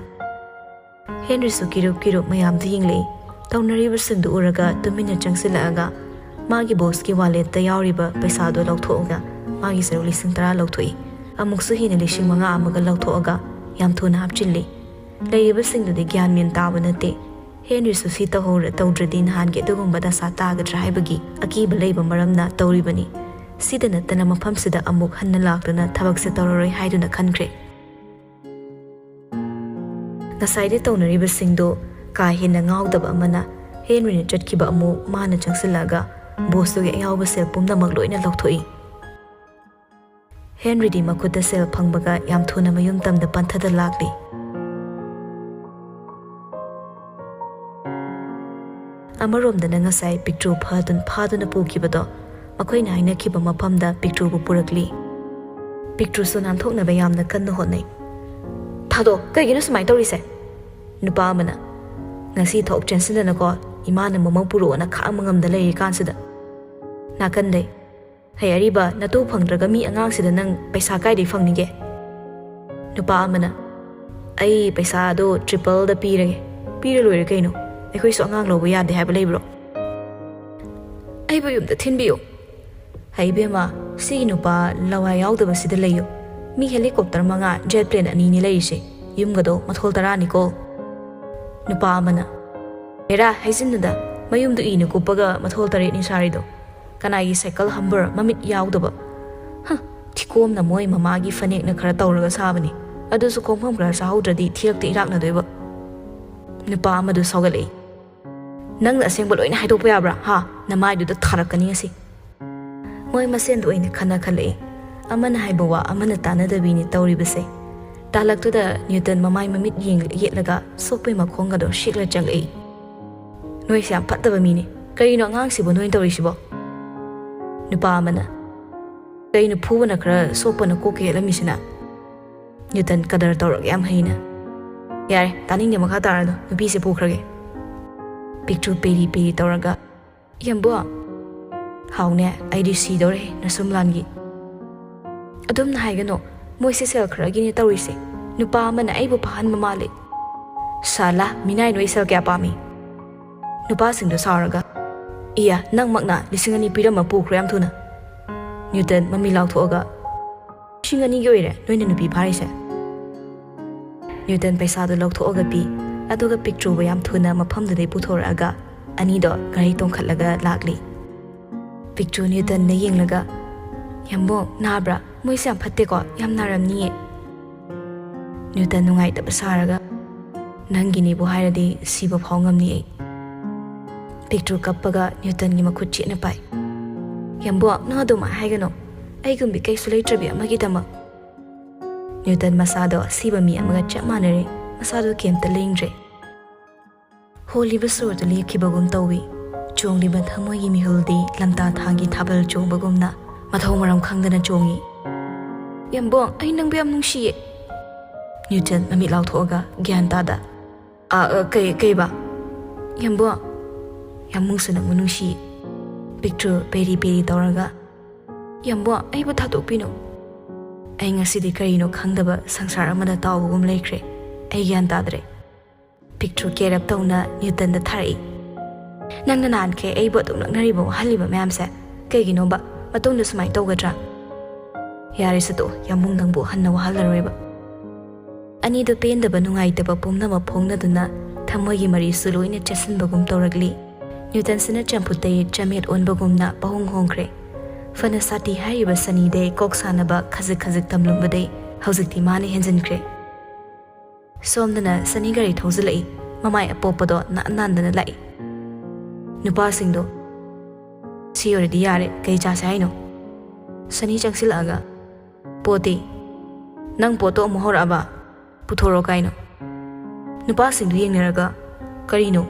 ꯍꯦꯟꯔꯤꯁꯨ ꯀꯤꯔꯨꯞ ꯀꯤꯔꯨꯞ ꯃꯌꯥꯝꯗꯨ ꯌꯦꯡꯂꯛꯏ꯫ ꯇꯧꯅꯔꯤꯕꯁꯤꯡꯗꯨ ꯎꯔꯒ ꯇꯨꯃꯤꯟꯅ ꯆꯪꯁꯤꯜꯂꯛꯑꯒ ꯃꯥꯒꯤ ꯕꯣꯁꯀꯤ ꯋꯥꯂꯦꯠꯇ ꯌꯥꯎꯔꯤꯕ ꯄꯩꯁꯥꯗꯣ ꯂꯧꯊꯣꯛꯑꯒ ꯃꯥꯒꯤ ꯁꯔꯨꯛ ꯂꯤꯁꯤꯡ ꯇꯔꯥ ꯂꯧꯊꯣꯛꯏ꯫ ꯑꯃꯨꯛꯁꯨ ꯍꯦꯟꯅ ꯂꯤꯁꯤꯡ ꯃꯉꯥ ꯑꯃꯒ ꯂꯧꯊꯣꯛꯑꯒ ꯌꯥꯝ ꯊꯨꯅ ꯍꯥꯞꯆꯤꯜꯂꯤ꯫ ꯂꯩꯔꯤꯕꯁꯤꯡꯗꯨꯗꯤ ꯒ꯭ꯌꯥꯟ ꯃꯦꯟ ꯇꯥꯕ ꯅꯠꯇꯦ꯫ ꯍꯦꯟꯔꯤꯁꯨ ꯁꯤ ꯇꯧꯍꯧꯔ-, ꯇꯧꯗ꯭ꯔꯗꯤ ꯅꯍꯥꯟꯒꯤ ꯑꯗꯨꯒꯨꯝꯕ ꯗꯁꯥ ꯇꯥꯒꯗ꯭ꯔꯥ ꯍꯥꯏꯕꯒꯤ ꯑꯀꯤꯕ ꯂꯩꯕ ꯃꯔꯝꯅ ꯇꯧꯔꯤꯕꯅꯤ꯫ ꯁꯤꯗ ꯅꯠꯇꯅ ꯃꯐꯝꯁꯤꯗ ꯑꯃꯨꯛ ꯍꯟꯅ ꯂꯥꯛꯇꯨꯅ ꯊꯕꯛꯁꯦ ꯇꯧꯔꯔꯣꯏ ꯍꯥꯏꯗꯨꯅ ꯈꯟꯈ꯭ꯔꯦ꯫ ꯉꯁꯥꯏꯗꯤ ꯇꯧꯅꯔꯤꯕꯁꯤꯡꯗꯨ ꯀꯥ ꯍꯦꯟꯅ ꯉꯥꯎꯗꯕ ꯑꯃꯅ ꯍꯦꯟꯔꯤꯅ ꯆꯠꯈꯤꯕ ꯑꯃꯨꯛ ꯃꯥꯅ ꯆꯪꯁꯤꯜꯂꯛꯑꯒ ꯕꯣꯁꯇꯨꯒꯤ ꯑꯌꯥꯎꯕ ꯁꯦꯜ ꯄꯨꯝꯅꯃꯛ ꯂꯣꯏꯅ ꯂꯧꯊꯣꯛꯏ꯫ ꯍꯦꯟꯔꯤꯗꯤ ꯃꯈꯨꯠꯇ ꯁꯦꯜ ꯐꯪꯕꯒ ꯌꯥꯝ ꯊꯨꯅ ꯃꯌꯨꯝ ꯇꯝꯗ ꯄꯟꯊꯗ ꯂꯥꯛꯂꯤ꯫ ꯑꯃꯔꯣꯝꯗꯅ ꯉꯁꯥꯏ ꯄꯤꯛꯇ꯭ꯔꯨ ꯐꯥꯗꯨꯅ ꯄꯨꯈꯤꯕꯗꯣ ꯃꯈꯣꯏꯅ ꯍꯥꯏꯅꯈꯤꯕ ꯃꯐꯝꯗ ꯄꯤꯛꯇ꯭ꯔꯨꯕꯨ ꯄꯨꯔꯛꯂꯤ꯫ ꯄꯤꯛꯇ꯭ꯔꯨꯁꯨ ꯅꯥꯟꯊꯣꯛꯅꯕ ꯌꯥꯝꯅ ꯀꯟꯅ ꯍꯣꯠꯅꯩ꯫ "ꯊꯥꯗꯣ, ꯀꯩꯒꯤꯅꯣ ꯁꯨꯃꯥꯏꯅ ꯇꯧꯔꯤꯁꯦ?" ꯅꯨꯄꯥ ꯑꯃꯅ, "ꯉꯁꯤ ꯊꯣꯛ ꯆꯦꯟꯁꯤꯟꯗꯅꯀꯣ, ꯏꯃꯥꯅ ꯃꯃꯧ ꯄꯨꯔꯛꯑꯣꯅ ꯈꯥꯡꯕ ꯉꯝꯗ ꯂꯩꯔꯤ ꯀꯥꯟꯁꯤꯗ꯫ ꯅꯥꯀꯟꯗꯩ, ꯍꯩ ꯑꯔꯤꯕ, ꯅꯇꯨ ꯐꯪꯗ꯭ꯔꯒ ꯃꯤ ꯑꯉꯥꯡꯁꯤꯗ ꯅꯪ ꯄꯩꯁꯥ ꯀꯥꯏꯗꯩ ꯐꯪꯅꯤꯒꯦ?" ꯅꯨꯄꯥ ꯑꯃꯅ, "ꯑꯩ ꯄꯩꯁꯥꯗꯣ ꯇ꯭ꯔꯤꯄꯜꯗ ꯄꯤꯔꯒꯦ꯫ ꯄꯤꯔ ꯂꯣꯏꯔꯦ ꯀꯩꯅꯣ, ꯑꯩꯈꯣꯏꯁꯨ ꯑꯉꯥꯡ ꯂꯧꯕ ꯌꯥꯗꯦ ꯍꯥꯏꯕ ꯂꯩꯕ꯭ꯔꯣ? ꯑꯩꯕꯨ ꯌꯨꯝꯗ ꯊꯤꯟꯕꯤꯌꯨ꯫" "ꯍꯩ ꯏꯕꯦꯝꯃ, ꯁꯤꯒꯤ ꯅꯨꯄꯥ ꯂꯋꯥꯏ ꯌꯥꯎꯗꯕꯁꯤꯗ ꯂꯩꯌꯨ꯫ ꯃꯤ ꯍꯦꯂꯤꯀꯣꯞꯇꯔ ꯃꯉꯥ, ꯖꯦꯠ ꯄ꯭ꯂꯦꯟ ꯑꯅꯤꯅꯤ ꯂꯩꯔꯤꯁꯦ, ꯌꯨꯝꯒꯗꯣ ꯃꯊꯣꯜ ꯇꯔꯥꯅꯤꯀꯣ꯫" ꯅꯨꯄꯥ ꯑꯃꯅ, "ꯍꯦꯔꯥ, ꯍꯥꯏꯖꯤꯟꯅꯗ, ꯃꯌꯨꯝꯗꯨ ꯏꯅ ꯀꯨꯞꯄꯒ ꯃꯊꯣꯜ ꯇꯔꯦꯠꯅꯤ ꯁꯥꯔꯤꯗꯣ꯫ ꯀꯅꯥꯒꯤ ꯁꯥꯏꯀꯜ ꯍꯝꯕꯔ ꯃꯃꯤꯠ ꯌꯥꯎꯗꯕ? ꯍ, ꯊꯤꯀꯣꯝꯅ ꯃꯣꯏ ꯃꯃꯥꯒꯤ ꯐꯅꯦꯛꯅ ꯈꯔ ꯇꯧꯔꯒ ꯁꯥꯕꯅꯤ, ꯑꯗꯨꯁꯨ ꯈꯣꯡꯐꯝ ꯈꯔ ꯆꯥꯍꯧꯗ꯭ꯔꯗꯤ ꯊꯤꯔꯛꯇ ꯏꯔꯥꯛꯅꯗꯣꯏꯕ꯫" ꯅꯨꯄꯥ ꯑꯃꯗꯨ ꯁꯥꯎꯒꯠꯂꯛꯏ꯫ "ꯅꯪꯅ ꯑꯁꯦꯡꯕ ꯂꯣꯏꯅ ꯍꯥꯏꯗꯣꯛꯄ ꯌꯥꯕ꯭ꯔꯥ? ꯍꯥ? ꯅꯃꯥꯏꯗꯨꯗ ꯊꯥꯔꯛꯀꯅꯤ ꯉꯁꯤ꯫" ꯃꯣꯏ ꯃꯁꯦꯟꯗ ꯑꯣꯏꯅ ꯈꯟꯅ ꯈꯜꯂꯛꯏ꯫ ꯑꯃꯅ ꯍꯥꯏꯕ ꯋꯥ ꯑꯃꯅ ꯇꯥꯅꯗꯕꯤꯅꯤ ꯇꯧꯔꯤꯕꯁꯦ꯫ ꯇꯥꯂꯛꯇꯨꯗ ꯅ꯭ꯌꯨꯇꯟ ꯃꯃꯥꯏ ꯃꯃꯤꯠ ꯌꯦꯡ-, ꯌꯦꯠꯂꯒ ꯁꯣꯛꯄꯩ ꯃꯈꯣꯡꯒꯗꯣ ꯁꯤꯛꯂ ꯆꯪꯂꯛꯏ꯫ "ꯅꯣꯏꯁꯦ ꯌꯥꯝ ꯐꯠꯇꯕ ꯃꯤꯅꯤ꯫ ꯀꯔꯤꯅꯣ ꯑꯉꯥꯡꯁꯤꯕꯨ ꯅꯣꯏꯅ ꯇꯧꯔꯤꯁꯤꯕꯣ?" ꯅꯨꯄꯥ ꯑꯃꯅ, "ꯀꯩꯅꯣ ꯐꯨꯕꯅ ꯈꯔ ꯁꯣꯛꯄꯅ ꯀꯣꯛꯀ ꯌꯦꯠꯂꯝꯃꯤꯁꯤꯅ?" ꯅ꯭ꯌꯨꯇꯟ ꯀꯗꯔ ꯇꯧꯔꯒ ꯌꯥꯝ ꯍꯩꯅ꯫ "ꯌꯥꯔꯦ, ꯇꯥꯅꯤꯡꯗꯦ, ꯃꯈꯥ ꯇꯥꯔꯅꯨ, ꯅꯨꯄꯤꯁꯦ ꯄꯨꯈ꯭ꯔꯒꯦ꯫" ꯄꯤꯛꯇ꯭ꯔꯨ ꯄꯦꯔꯤ ꯄꯦꯔꯤ ꯇꯧꯔꯒ, "ꯏꯌꯥꯝꯕꯣ, ꯍꯥꯎꯅꯦ, ꯑꯩꯗꯤ ꯁꯤꯗꯧꯔꯦ ꯅꯁꯨꯝꯂꯥꯟꯒꯤ꯫" "ꯑꯗꯨꯝꯅ ꯍꯥꯏꯒꯅꯣ, ꯃꯣꯏꯁꯦ ꯁꯦꯜ ꯈꯔꯒꯤꯅꯦ ꯇꯧꯔꯤꯁꯦ꯫ ꯅꯨꯄꯥ ꯑꯃꯅ ꯑꯩꯕꯨ ꯐꯥꯍꯟꯕ ꯃꯥꯜꯂꯦ꯫" "ꯁꯥꯂꯥ, ꯃꯤꯅꯥꯏ ꯅꯣꯏ ꯁꯦꯜ ꯀꯌꯥ ꯄꯥꯝꯃꯤ?" ꯅꯨꯄꯥꯁꯤꯡꯗꯣ ꯁꯥꯎꯔꯒ, "ꯏꯌꯥ, ꯅꯪꯃꯛꯅ ꯂꯤꯁꯤꯡ ꯑꯅꯤ ꯄꯤꯔꯝꯃ ꯄꯨꯈ꯭ꯔꯣ ꯌꯥꯝ ꯊꯨꯅ꯫" ꯅ꯭ꯌꯨꯇꯟ ꯃꯃꯤ ꯂꯥꯎꯊꯣꯛꯑꯒ, "ꯂꯤꯁꯤꯡ ꯑꯅꯤꯒꯤ ꯑꯣꯏꯔꯦ ꯅꯣꯏꯅ ꯅꯨꯄꯤ ꯐꯥꯔꯤꯁꯦ?" ꯅ꯭ꯌꯨꯇꯟ ꯄꯩꯁꯥꯗꯨ ꯂꯧꯊꯣꯛꯑꯒ ꯄꯤ, ꯑꯗꯨꯒ ꯄꯤꯛꯇ꯭ꯔꯨꯕꯨ ꯌꯥꯝ ꯊꯨꯅ ꯃꯐꯝꯗꯨꯗꯩ ꯄꯨꯊꯣꯔꯛꯑꯒ ꯑꯅꯤꯗꯣ ꯒꯥꯔꯤ ꯇꯣꯡꯈꯠꯂꯒ ꯂꯥꯛꯂꯤ꯫ ꯄꯤꯛꯇ꯭ꯔꯨ ꯅ꯭ꯌꯨꯇꯟꯗ ꯌꯦꯡꯂꯒ, "ꯌꯥꯝꯕꯣꯡ, ꯅꯥꯕ꯭ꯔꯥ? ꯃꯣꯏꯁꯦ ꯌꯥꯝ ꯐꯠꯇꯦꯀꯣ, ꯌꯥꯝ ꯅꯥꯔꯝꯅꯤꯌꯦ꯫" ꯅ꯭ꯌꯨꯇꯟ ꯅꯨꯡꯉꯥꯏꯇꯕ ꯁꯥꯔꯒ, "ꯅꯪꯒꯤꯅꯤꯕꯨ ꯍꯥꯏꯔꯗꯤ ꯁꯤꯕ ꯐꯥꯎ ꯉꯝꯅꯤ ꯑꯩ꯫" ꯄꯤꯛꯇ꯭ꯔꯨ ꯀꯞꯄꯒ ꯅ꯭ꯌꯨꯇꯟꯒꯤ ꯃꯈꯨꯠ ꯆꯦꯠꯅ ꯄꯥꯏ꯫ "ꯌꯥꯝꯕꯣꯡ, ꯅꯪ ꯑꯗꯨꯃꯥꯏ ꯍꯥꯏꯒꯅꯣ꯫ ꯑꯩꯒꯨꯝꯕꯤ ꯀꯩꯁꯨ ꯂꯩꯇ꯭ꯔꯕꯤ ꯑꯃꯒꯤꯗꯃꯛ꯫" ꯅ꯭ꯌꯨꯇꯟ ꯃꯁꯥꯗꯣ ꯑꯁꯤꯕ ꯃꯤ ꯑꯃꯒ ꯆꯞ ꯃꯥꯟꯅꯔꯦ꯫ ꯃꯁꯥꯗꯣ ꯀꯩꯝꯇ ꯂꯦꯡꯗ꯭ꯔꯦ꯫ ꯍꯣꯜꯂꯤꯕ ꯁꯣꯔꯗꯨ ꯂꯦꯞꯈꯤꯕꯒꯨꯝ ꯇꯧꯏ꯫ ꯆꯣꯡꯂꯤꯕ ꯊꯃꯣꯏꯒꯤ ꯃꯤꯍꯨꯜꯗꯤ ꯂꯝꯇꯥ ꯊꯥꯒꯤ ꯊꯥꯕꯜ ꯆꯣꯡꯕꯒꯨꯝꯅ ꯃꯊꯧ ꯃꯔꯝ ꯈꯪꯗꯅ ꯆꯣꯡꯏ꯫ "ꯌꯥꯝꯕꯣꯡ, ꯑꯩ ꯅꯪꯕꯨ ꯌꯥꯝ ꯅꯨꯡꯁꯤꯌꯦ꯫" ꯅ꯭ꯌꯨꯇꯟ ꯃꯃꯤꯠ ꯂꯥꯎꯊꯣꯛꯑꯒ ꯒ꯭ꯌꯥꯟ ꯇꯥꯗ, "ꯑ, ꯑ, ꯀꯩ, ꯀꯩꯕ? ꯌꯥꯝꯕꯣꯡ?" "ꯌꯥꯝꯕꯨꯡꯁꯨ ꯅꯪꯕꯨ ꯅꯨꯡꯁꯤꯌꯦ꯫" ꯄꯤꯛꯇ꯭ꯔꯨ ꯄꯦꯔꯤ ꯄꯦꯔꯤ ꯇꯧꯔꯒ, "ꯌꯥꯝꯕꯣꯡ, ꯑꯩꯕꯨ ꯊꯥꯗꯣꯛꯄꯤꯅꯨ꯫ ꯑꯩ ꯉꯁꯤꯗꯤ ꯀꯔꯤꯅꯣ ꯈꯪꯗꯕ ꯁꯪꯁꯥꯔ ꯑꯃꯗ ꯇꯥꯎꯕꯒꯨꯝ ꯂꯩꯈ꯭ꯔꯦ꯫ ꯑꯩ ꯒ꯭ꯌꯥꯟ ꯇꯥꯗ꯭ꯔꯦ꯫" ꯄꯤꯛꯇ꯭ꯔꯨ ꯀꯦꯔꯞ ꯇꯧꯅ ꯅ꯭ꯌꯨꯇꯟꯗ ꯊꯥꯔꯛꯏ꯫ "ꯅꯪꯅ ꯅꯍꯥꯟꯈꯩ ꯑꯩꯕꯨ ꯑꯗꯨꯝ ꯂꯛꯅꯔꯤꯕ ꯋꯥꯍꯜꯂꯤꯕ ꯃꯌꯥꯝꯁꯦ ꯀꯩꯒꯤꯅꯣꯕ? ꯃꯇꯨꯡꯗ ꯁꯨꯃꯥꯏꯅ ꯇꯧꯒꯗ꯭ꯔꯥ?" "ꯌꯥꯔꯦ, ꯁꯠꯇꯣꯛꯑꯣ, ꯌꯥꯝꯕꯨꯡ ꯅꯪꯕꯨ ꯍꯟꯅ ꯋꯥꯍꯜꯂꯔꯣꯏꯕ꯫" ꯑꯅꯤꯗꯨ ꯄꯦꯟꯗꯕ ꯅꯨꯡꯉꯥꯏꯇꯕ ꯄꯨꯝꯅꯃꯛ ꯐꯣꯡꯅꯗꯨꯅ ꯊꯃꯣꯏꯒꯤ ꯃꯔꯤꯁꯨ ꯂꯣꯏꯅ ꯆꯦꯠꯁꯤꯟꯕꯒꯨꯝ ꯇꯧꯔꯛꯂꯤ꯫ ꯅ꯭ꯌꯨꯇꯟꯁꯤꯅ ꯆꯝꯐꯨꯠꯇꯩ ꯆꯥꯃꯦꯠ ꯑꯣꯟꯕꯒꯨꯝꯅ ꯄꯍꯣꯡ ꯍꯣꯡꯈ꯭ꯔꯦ꯫ ꯐꯅ ꯁꯥꯇꯤ ꯍꯥꯏꯔꯤꯕ ꯁꯅꯤꯗꯩ ꯀꯣꯛ ꯁꯥꯟꯅꯕ ꯈꯖꯤꯛ ꯈꯖꯤꯛ ꯇꯝꯂꯝꯕꯗꯩ ꯍꯧꯖꯤꯛꯇꯤ ꯃꯥꯅ ꯍꯦꯟꯖꯤꯟꯈ꯭ꯔꯦ꯫ ꯁꯣꯝꯗꯅ ꯁꯅꯤ ꯒꯥꯔꯤ ꯊꯧꯖꯤꯜꯂꯛꯏ꯫ ꯃꯃꯥꯏ ꯑꯄꯣꯞꯄꯗꯣ ꯅꯥꯟ ꯅꯥꯟꯗꯅ ꯂꯥꯛꯏ꯫ ꯅꯨꯄꯥꯁꯤꯡꯗꯣ, "ꯁꯤ ꯑꯣꯏꯔꯗꯤ ꯌꯥꯔꯦ, ꯀꯩ ꯆꯥꯁꯦ ꯍꯥꯏꯅꯣ?" ꯁꯅꯤ ꯆꯪꯁꯤꯜꯂꯛꯑꯒ, "ꯄꯣꯠꯇꯤ? ꯅꯪ ꯄꯣꯠꯇꯣ ꯑꯃꯨꯛ ꯍꯧꯔꯛꯑꯕ? ꯄꯨꯊꯣꯔꯛꯑꯣ ꯀꯥꯏꯅꯣ?" ꯅꯨꯄꯥꯁꯤꯡꯗꯨ ꯌꯦꯡꯅꯔꯒ, "ꯀꯔꯤꯅꯣ?"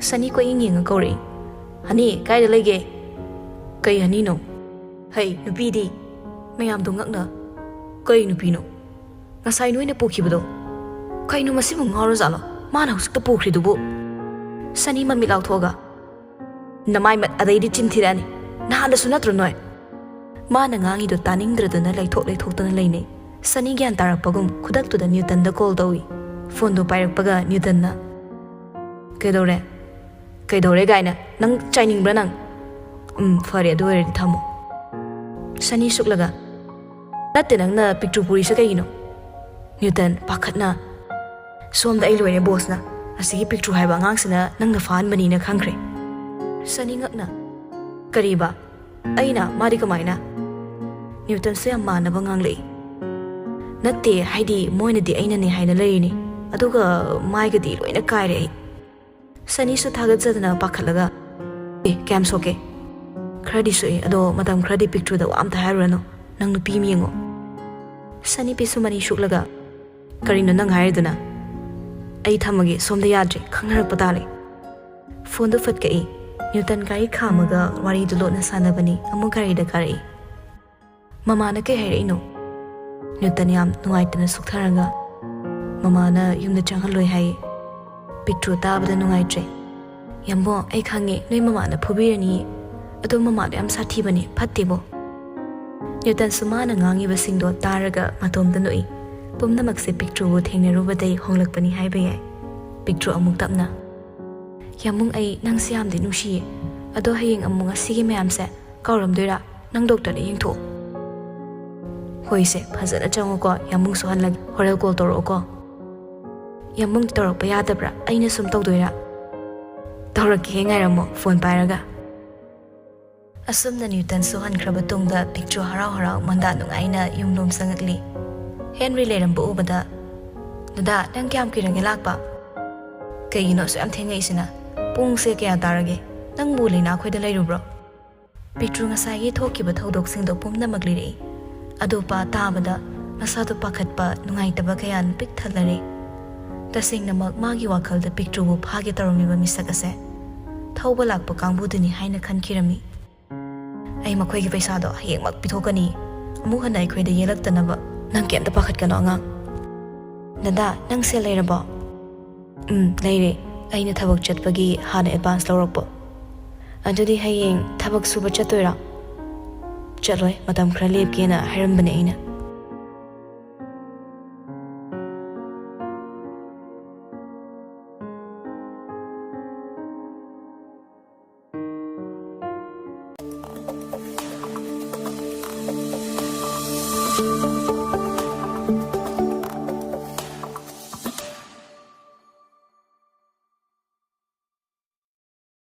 ꯁꯅꯤ ꯀꯣꯏꯌꯦꯡ ꯌꯦꯡꯉ ꯀꯧꯔꯛꯏ, "ꯍꯅꯤ, ꯀꯥꯏꯗ ꯂꯩꯒꯦ?" "ꯀꯩ ꯍꯅꯤꯅꯣ?" "ꯍꯩ, ꯅꯨꯄꯤꯗꯤ!" ꯃꯌꯥꯝꯗꯣ ꯉꯛꯅ, "ꯀꯩ ꯅꯨꯄꯤꯅꯣ? ꯉꯁꯥꯏ ꯅꯣꯏꯅ ꯄꯨꯈꯤꯕꯗꯣ? ꯀꯩꯅꯣ, ꯃꯁꯤꯕꯨ ꯉꯥꯎꯔꯖꯥꯠꯂꯣ? ꯃꯥꯅ ꯍꯧꯖꯤꯛꯇ ꯄꯨꯈ꯭ꯔꯤꯗꯨꯕꯨ?" ꯁꯅꯤ ꯃꯃꯤꯠ ꯂꯥꯎꯊꯣꯛꯑꯒ, "ꯅꯃꯥꯏ ꯃꯠ ꯑꯗꯩꯗꯤ ꯆꯤꯟ ꯊꯤꯔꯛꯑꯅꯤ꯫ ꯅꯍꯥꯟꯗꯁꯨ ꯅꯠꯇ꯭ꯔꯣ ꯅꯣꯏ?" ꯃꯥꯅ ꯉꯥꯡꯉꯤꯗꯣ ꯇꯥꯅꯤꯡꯗ꯭ꯔꯗꯅ ꯂꯩꯊꯣꯛ ꯂꯩꯊꯣꯛꯇꯅ ꯂꯩꯅꯩ꯫ ꯁꯅꯤ ꯒ꯭ꯌꯥꯟ ꯇꯥꯔꯛꯄꯒꯨꯝ ꯈꯨꯗꯛꯇꯨꯗ ꯅ꯭ꯌꯨꯇꯟꯗ ꯀꯣꯜ ꯇꯧꯏ꯫ ꯐꯣꯟꯗꯣ ꯄꯥꯏꯔꯛꯄꯒ ꯅ꯭ꯌꯨꯇꯟꯅ, "ꯀꯩꯗꯧꯔꯦ? ꯀꯩꯗꯧꯔꯦ ꯀꯥꯏꯅ? ꯅꯪ ꯆꯥꯏꯅꯤꯡꯕ꯭ꯔꯥ ꯅꯪ? ꯎꯝ, ꯐꯔꯦ, ꯑꯗꯨ ꯑꯣꯏꯔꯗꯤ ꯊꯝꯃꯣ꯫" ꯁꯅꯤ ꯁꯨꯛꯂꯒ, "ꯅꯠꯇꯦ, ꯅꯪꯅ ꯄꯤꯛꯇ꯭ꯔꯨ ꯄꯨꯔꯤꯁꯦ ꯀꯩꯒꯤꯅꯣ?" ꯅ꯭ꯌꯨꯇꯟ ꯄꯥꯈꯠꯅ, "ꯁꯣꯝꯗ ꯑꯩ ꯂꯣꯏꯔꯦ ꯕꯣꯁꯅ꯫ ꯑꯁꯤꯒꯤ ꯄꯤꯛꯇ꯭ꯔꯨ ꯍꯥꯏꯕ ꯑꯉꯥꯡꯁꯤꯅ ꯅꯪꯅ ꯐꯥꯍꯟꯕꯅꯤꯅ ꯈꯪꯈ꯭ꯔꯦ꯫" ꯁꯅꯤ ꯉꯛꯅ, "ꯀꯔꯤꯕ? ꯑꯩꯅ? ꯃꯥꯗꯤ ꯀꯃꯥꯏꯅ?" ꯅ꯭ꯌꯨꯇꯟꯁꯨ ꯌꯥꯝ ꯃꯥꯟꯅꯕ ꯉꯥꯡꯂꯛꯏ꯫ "ꯅꯠꯇꯦ, ꯍꯥꯏꯗꯤ ꯃꯣꯏꯅꯗꯤ ꯑꯩꯅꯅꯦ ꯍꯥꯏꯅ ꯂꯩꯔꯤꯅꯤ, ꯑꯗꯨꯒ ꯃꯥꯏꯒꯗꯤ ꯂꯣꯏꯅ ꯀꯥꯏꯔꯦ ꯑꯩ"꯫ ꯁꯅꯤꯁꯨ ꯊꯥꯒꯠꯆꯗꯅ ꯄꯥꯈꯠꯂꯒ, "ꯑꯦ, ꯀꯌꯥꯝ ꯁꯣꯛꯀꯦ?" "ꯈꯔꯗꯤ ꯁꯣꯛꯑꯦ, ꯑꯗꯣ ꯃꯇꯝ ꯈꯔꯗꯤ ꯄꯤꯛꯇ꯭ꯔꯨꯗ ꯋꯥ ꯑꯝꯇ ꯍꯥꯏꯔꯨꯔꯅꯨ, ꯅꯪ ꯅꯨꯄꯤ ꯑꯃ ꯌꯦꯡꯉꯣ"꯫ ꯁꯅꯤꯄꯤꯁꯨ ꯃꯅꯤ ꯁꯨꯛꯂꯒ, "ꯀꯔꯤꯅꯣ ꯅꯪ ꯍꯥꯏꯔꯤꯗꯨꯅ? ꯑꯩ ꯊꯝꯃꯒꯦ, ꯁꯣꯝꯗ ꯌꯥꯗ꯭ꯔꯦ, ꯈꯪꯅꯔꯛꯄ ꯇꯥꯔꯦ"꯫ ꯐꯣꯟꯗꯨ ꯐꯠ ꯀꯛꯏ꯫ ꯅ꯭ꯌꯨꯇꯟ ꯒꯥꯔꯤ ꯈꯥꯝꯃꯒ ꯋꯥꯔꯤꯗꯨ ꯂꯣꯠꯅ ꯁꯥꯟꯅꯕꯅꯤ, ꯑꯃꯨꯛ ꯒꯥꯔꯤꯗ ꯀꯥꯔꯛꯏ꯫ "ꯃꯃꯥꯅ ꯀꯩ ꯍꯥꯏꯔꯛꯏꯅꯣ?" ꯅ꯭ꯌꯨꯇꯟ ꯌꯥꯝ ꯅꯨꯡꯉꯥꯏꯇꯅ ꯁꯨꯛꯊꯔꯒ, "ꯃꯃꯥꯅ ꯌꯨꯝꯗ ꯆꯪꯍꯜꯂꯣꯏ ꯍꯥꯏꯌꯦ"꯫ ꯄꯤꯛꯇ꯭ꯔꯨ ꯇꯥꯕꯗ ꯅꯨꯡꯉꯥꯏꯇ꯭ꯔꯦ꯫ "ꯌꯥꯝꯕꯣ, ꯑꯩ ꯈꯪꯉꯦ ꯅꯣꯏ ꯃꯃꯥꯅ ꯐꯨꯕꯤꯔꯅꯤꯌꯦ, ꯑꯗꯣ ꯃꯃꯥꯗꯣ ꯌꯥꯝ ꯁꯥꯊꯤꯕꯅꯦ, ꯐꯠꯇꯦꯕꯣ"꯫ ꯅ꯭ꯌꯨꯇꯟꯁꯨ ꯃꯥꯅ ꯉꯥꯡꯉꯤꯕꯁꯤꯡꯗꯣ ꯇꯥꯔꯒ ꯃꯇꯣꯝꯇ ꯅꯣꯛꯏ꯫ ꯄꯨꯝꯅꯃꯛꯁꯦ ꯄꯤꯛꯇ꯭ꯔꯨꯕꯨ ꯊꯦꯡꯅꯔꯨꯕꯗꯩ ꯍꯣꯡꯂꯛꯄꯅꯤ ꯍꯥꯏꯕ ꯌꯥꯏ꯫ ꯄꯤꯛꯇ꯭ꯔꯨ ꯑꯃꯨꯛ ꯇꯞꯅ, "ꯌꯥꯝꯕꯨꯡ, ꯑꯩ ꯅꯪꯁꯦ ꯌꯥꯝꯗꯤ ꯅꯨꯡꯁꯤꯌꯦ, ꯑꯗꯣ ꯍꯌꯦꯡ ꯑꯃꯨꯛ ꯑꯁꯤꯒꯤ ꯃꯌꯥꯝꯁꯦ ꯀꯥꯎꯔꯝꯗꯣꯏꯔꯥ? ꯅꯪ ꯗꯣꯛꯇꯔꯗ ꯌꯦꯡꯊꯣꯛꯑꯣ"꯫ "ꯍꯣꯏꯁꯦ, ꯐꯖꯅ ꯆꯪꯉꯨꯀꯣ, ꯌꯥꯝꯕꯨꯡ ꯁꯣꯛꯍꯜꯂꯒꯦ, ꯍꯣꯔꯦꯟ ꯀꯣꯜ ꯇꯧꯔꯛꯑꯣꯀꯣ"꯫ "ꯌꯥꯝꯕꯨꯡ ꯇꯧꯔꯛꯄ ꯌꯥꯗꯕ꯭ꯔꯥ? ꯑꯩꯅ ꯁꯨꯝ ꯇꯧꯗꯣꯏꯔꯥ?" "ꯇꯧꯔꯛꯀꯦ, ꯉꯥꯏꯔꯝꯃꯣ", ꯐꯣꯟ ꯄꯥꯏꯔꯒ꯫ ꯑꯁꯨꯝꯅ ꯅ꯭ꯌꯨꯇꯟ ꯁꯣꯛꯍꯟꯈ꯭ꯔꯕ ꯇꯨꯡꯗ ꯄꯤꯛꯇ꯭ꯔꯨ ꯍꯔꯥꯎ ꯍꯔꯥꯎ ꯃꯟꯗꯥ ꯅꯨꯡꯉꯥꯏꯅ ꯌꯨꯝꯂꯣꯝ ꯆꯪꯉꯛꯂꯤ꯫ ꯍꯦꯟꯔꯤ ꯂꯩꯔꯝꯕ ꯎꯕꯗ, "ꯗꯗꯥ, ꯅꯪ ꯀꯌꯥꯝ ꯀꯨꯏꯔꯒꯦ ꯂꯥꯛꯄ? ꯀꯩꯒꯤꯅꯣ ꯑꯁꯨꯛ ꯌꯥꯝ ꯊꯦꯡꯉꯛꯏꯁꯤꯅ? ꯄꯨꯡꯁꯦ ꯀꯌꯥ ꯇꯥꯔꯒꯦ? ꯅꯪꯕꯨ ꯂꯩꯅꯥ ꯈꯣꯏꯗ ꯂꯩꯔꯨꯕ꯭ꯔꯣ?" ꯄꯤꯛꯇ꯭ꯔꯨ ꯉꯁꯥꯏꯒꯤ ꯊꯣꯛꯈꯤꯕ ꯊꯧꯗꯣꯛꯁꯤꯡꯗꯣ ꯄꯨꯝꯅꯃꯛ ꯂꯤꯔꯛꯏ꯫ ꯑꯗꯨ ꯄꯥ ꯇꯥꯕꯗ ꯃꯁꯥꯗꯣ ꯄꯥꯈꯠꯄ, ꯅꯨꯡꯉꯥꯏꯇꯕ ꯀꯌꯥꯅ ꯄꯤꯛ ꯊꯜꯂꯔꯦ꯫ ꯇꯁꯦꯡꯅꯃꯛ ꯃꯥꯒꯤ ꯋꯥꯈꯜꯗ ꯄꯤꯛꯇ꯭ꯔꯨꯕꯨ ꯐꯥꯒꯦ ꯇꯧꯔꯝꯃꯤꯕ ꯃꯤꯁꯛ ꯑꯁꯦ ꯊꯧꯕ ꯂꯥꯛꯄ ꯀꯥꯡꯕꯨꯗꯨꯅꯤ ꯍꯥꯏꯅ ꯈꯟꯈꯤꯔꯝꯃꯤ꯫ "ꯑꯩ ꯃꯈꯣꯏꯒꯤ ꯄꯩꯁꯥꯗꯣ ꯍꯌꯦꯡꯃꯛ ꯄꯤꯊꯣꯛꯀꯅꯤ꯫ ꯑꯃꯨꯛ ꯍꯟꯅ ꯑꯩꯈꯣꯏꯗ ꯌꯦꯜꯂꯛꯇꯅꯕ꯫ ꯅꯪ ꯀꯩꯝꯇ ꯄꯥꯈꯠꯀꯅꯣ, ꯑꯉꯥꯡ"꯫ "ꯗꯗꯥ, ꯅꯪ ꯁꯦꯜ ꯂꯩꯔꯕꯣ?" "ꯎꯝ, ꯂꯩꯔꯦ꯫ ꯑꯩꯅ ꯊꯕꯛ ꯆꯠꯄꯒꯤ ꯍꯥꯟꯅ ꯑꯦꯗꯚꯥꯟꯁ ꯂꯧꯔꯛꯄ"꯫ "ꯑꯗꯨꯗꯤ ꯍꯌꯦꯡ ꯊꯕꯛ ꯁꯨꯕ ꯆꯠꯇꯣꯏꯔꯥ?" "ꯆꯠꯂꯣꯏ, ꯃꯇꯝ ꯈꯔ ꯂꯦꯞꯀꯦꯅ ꯍꯥꯏꯔꯝꯕꯅꯦ ꯑꯩꯅ"꯫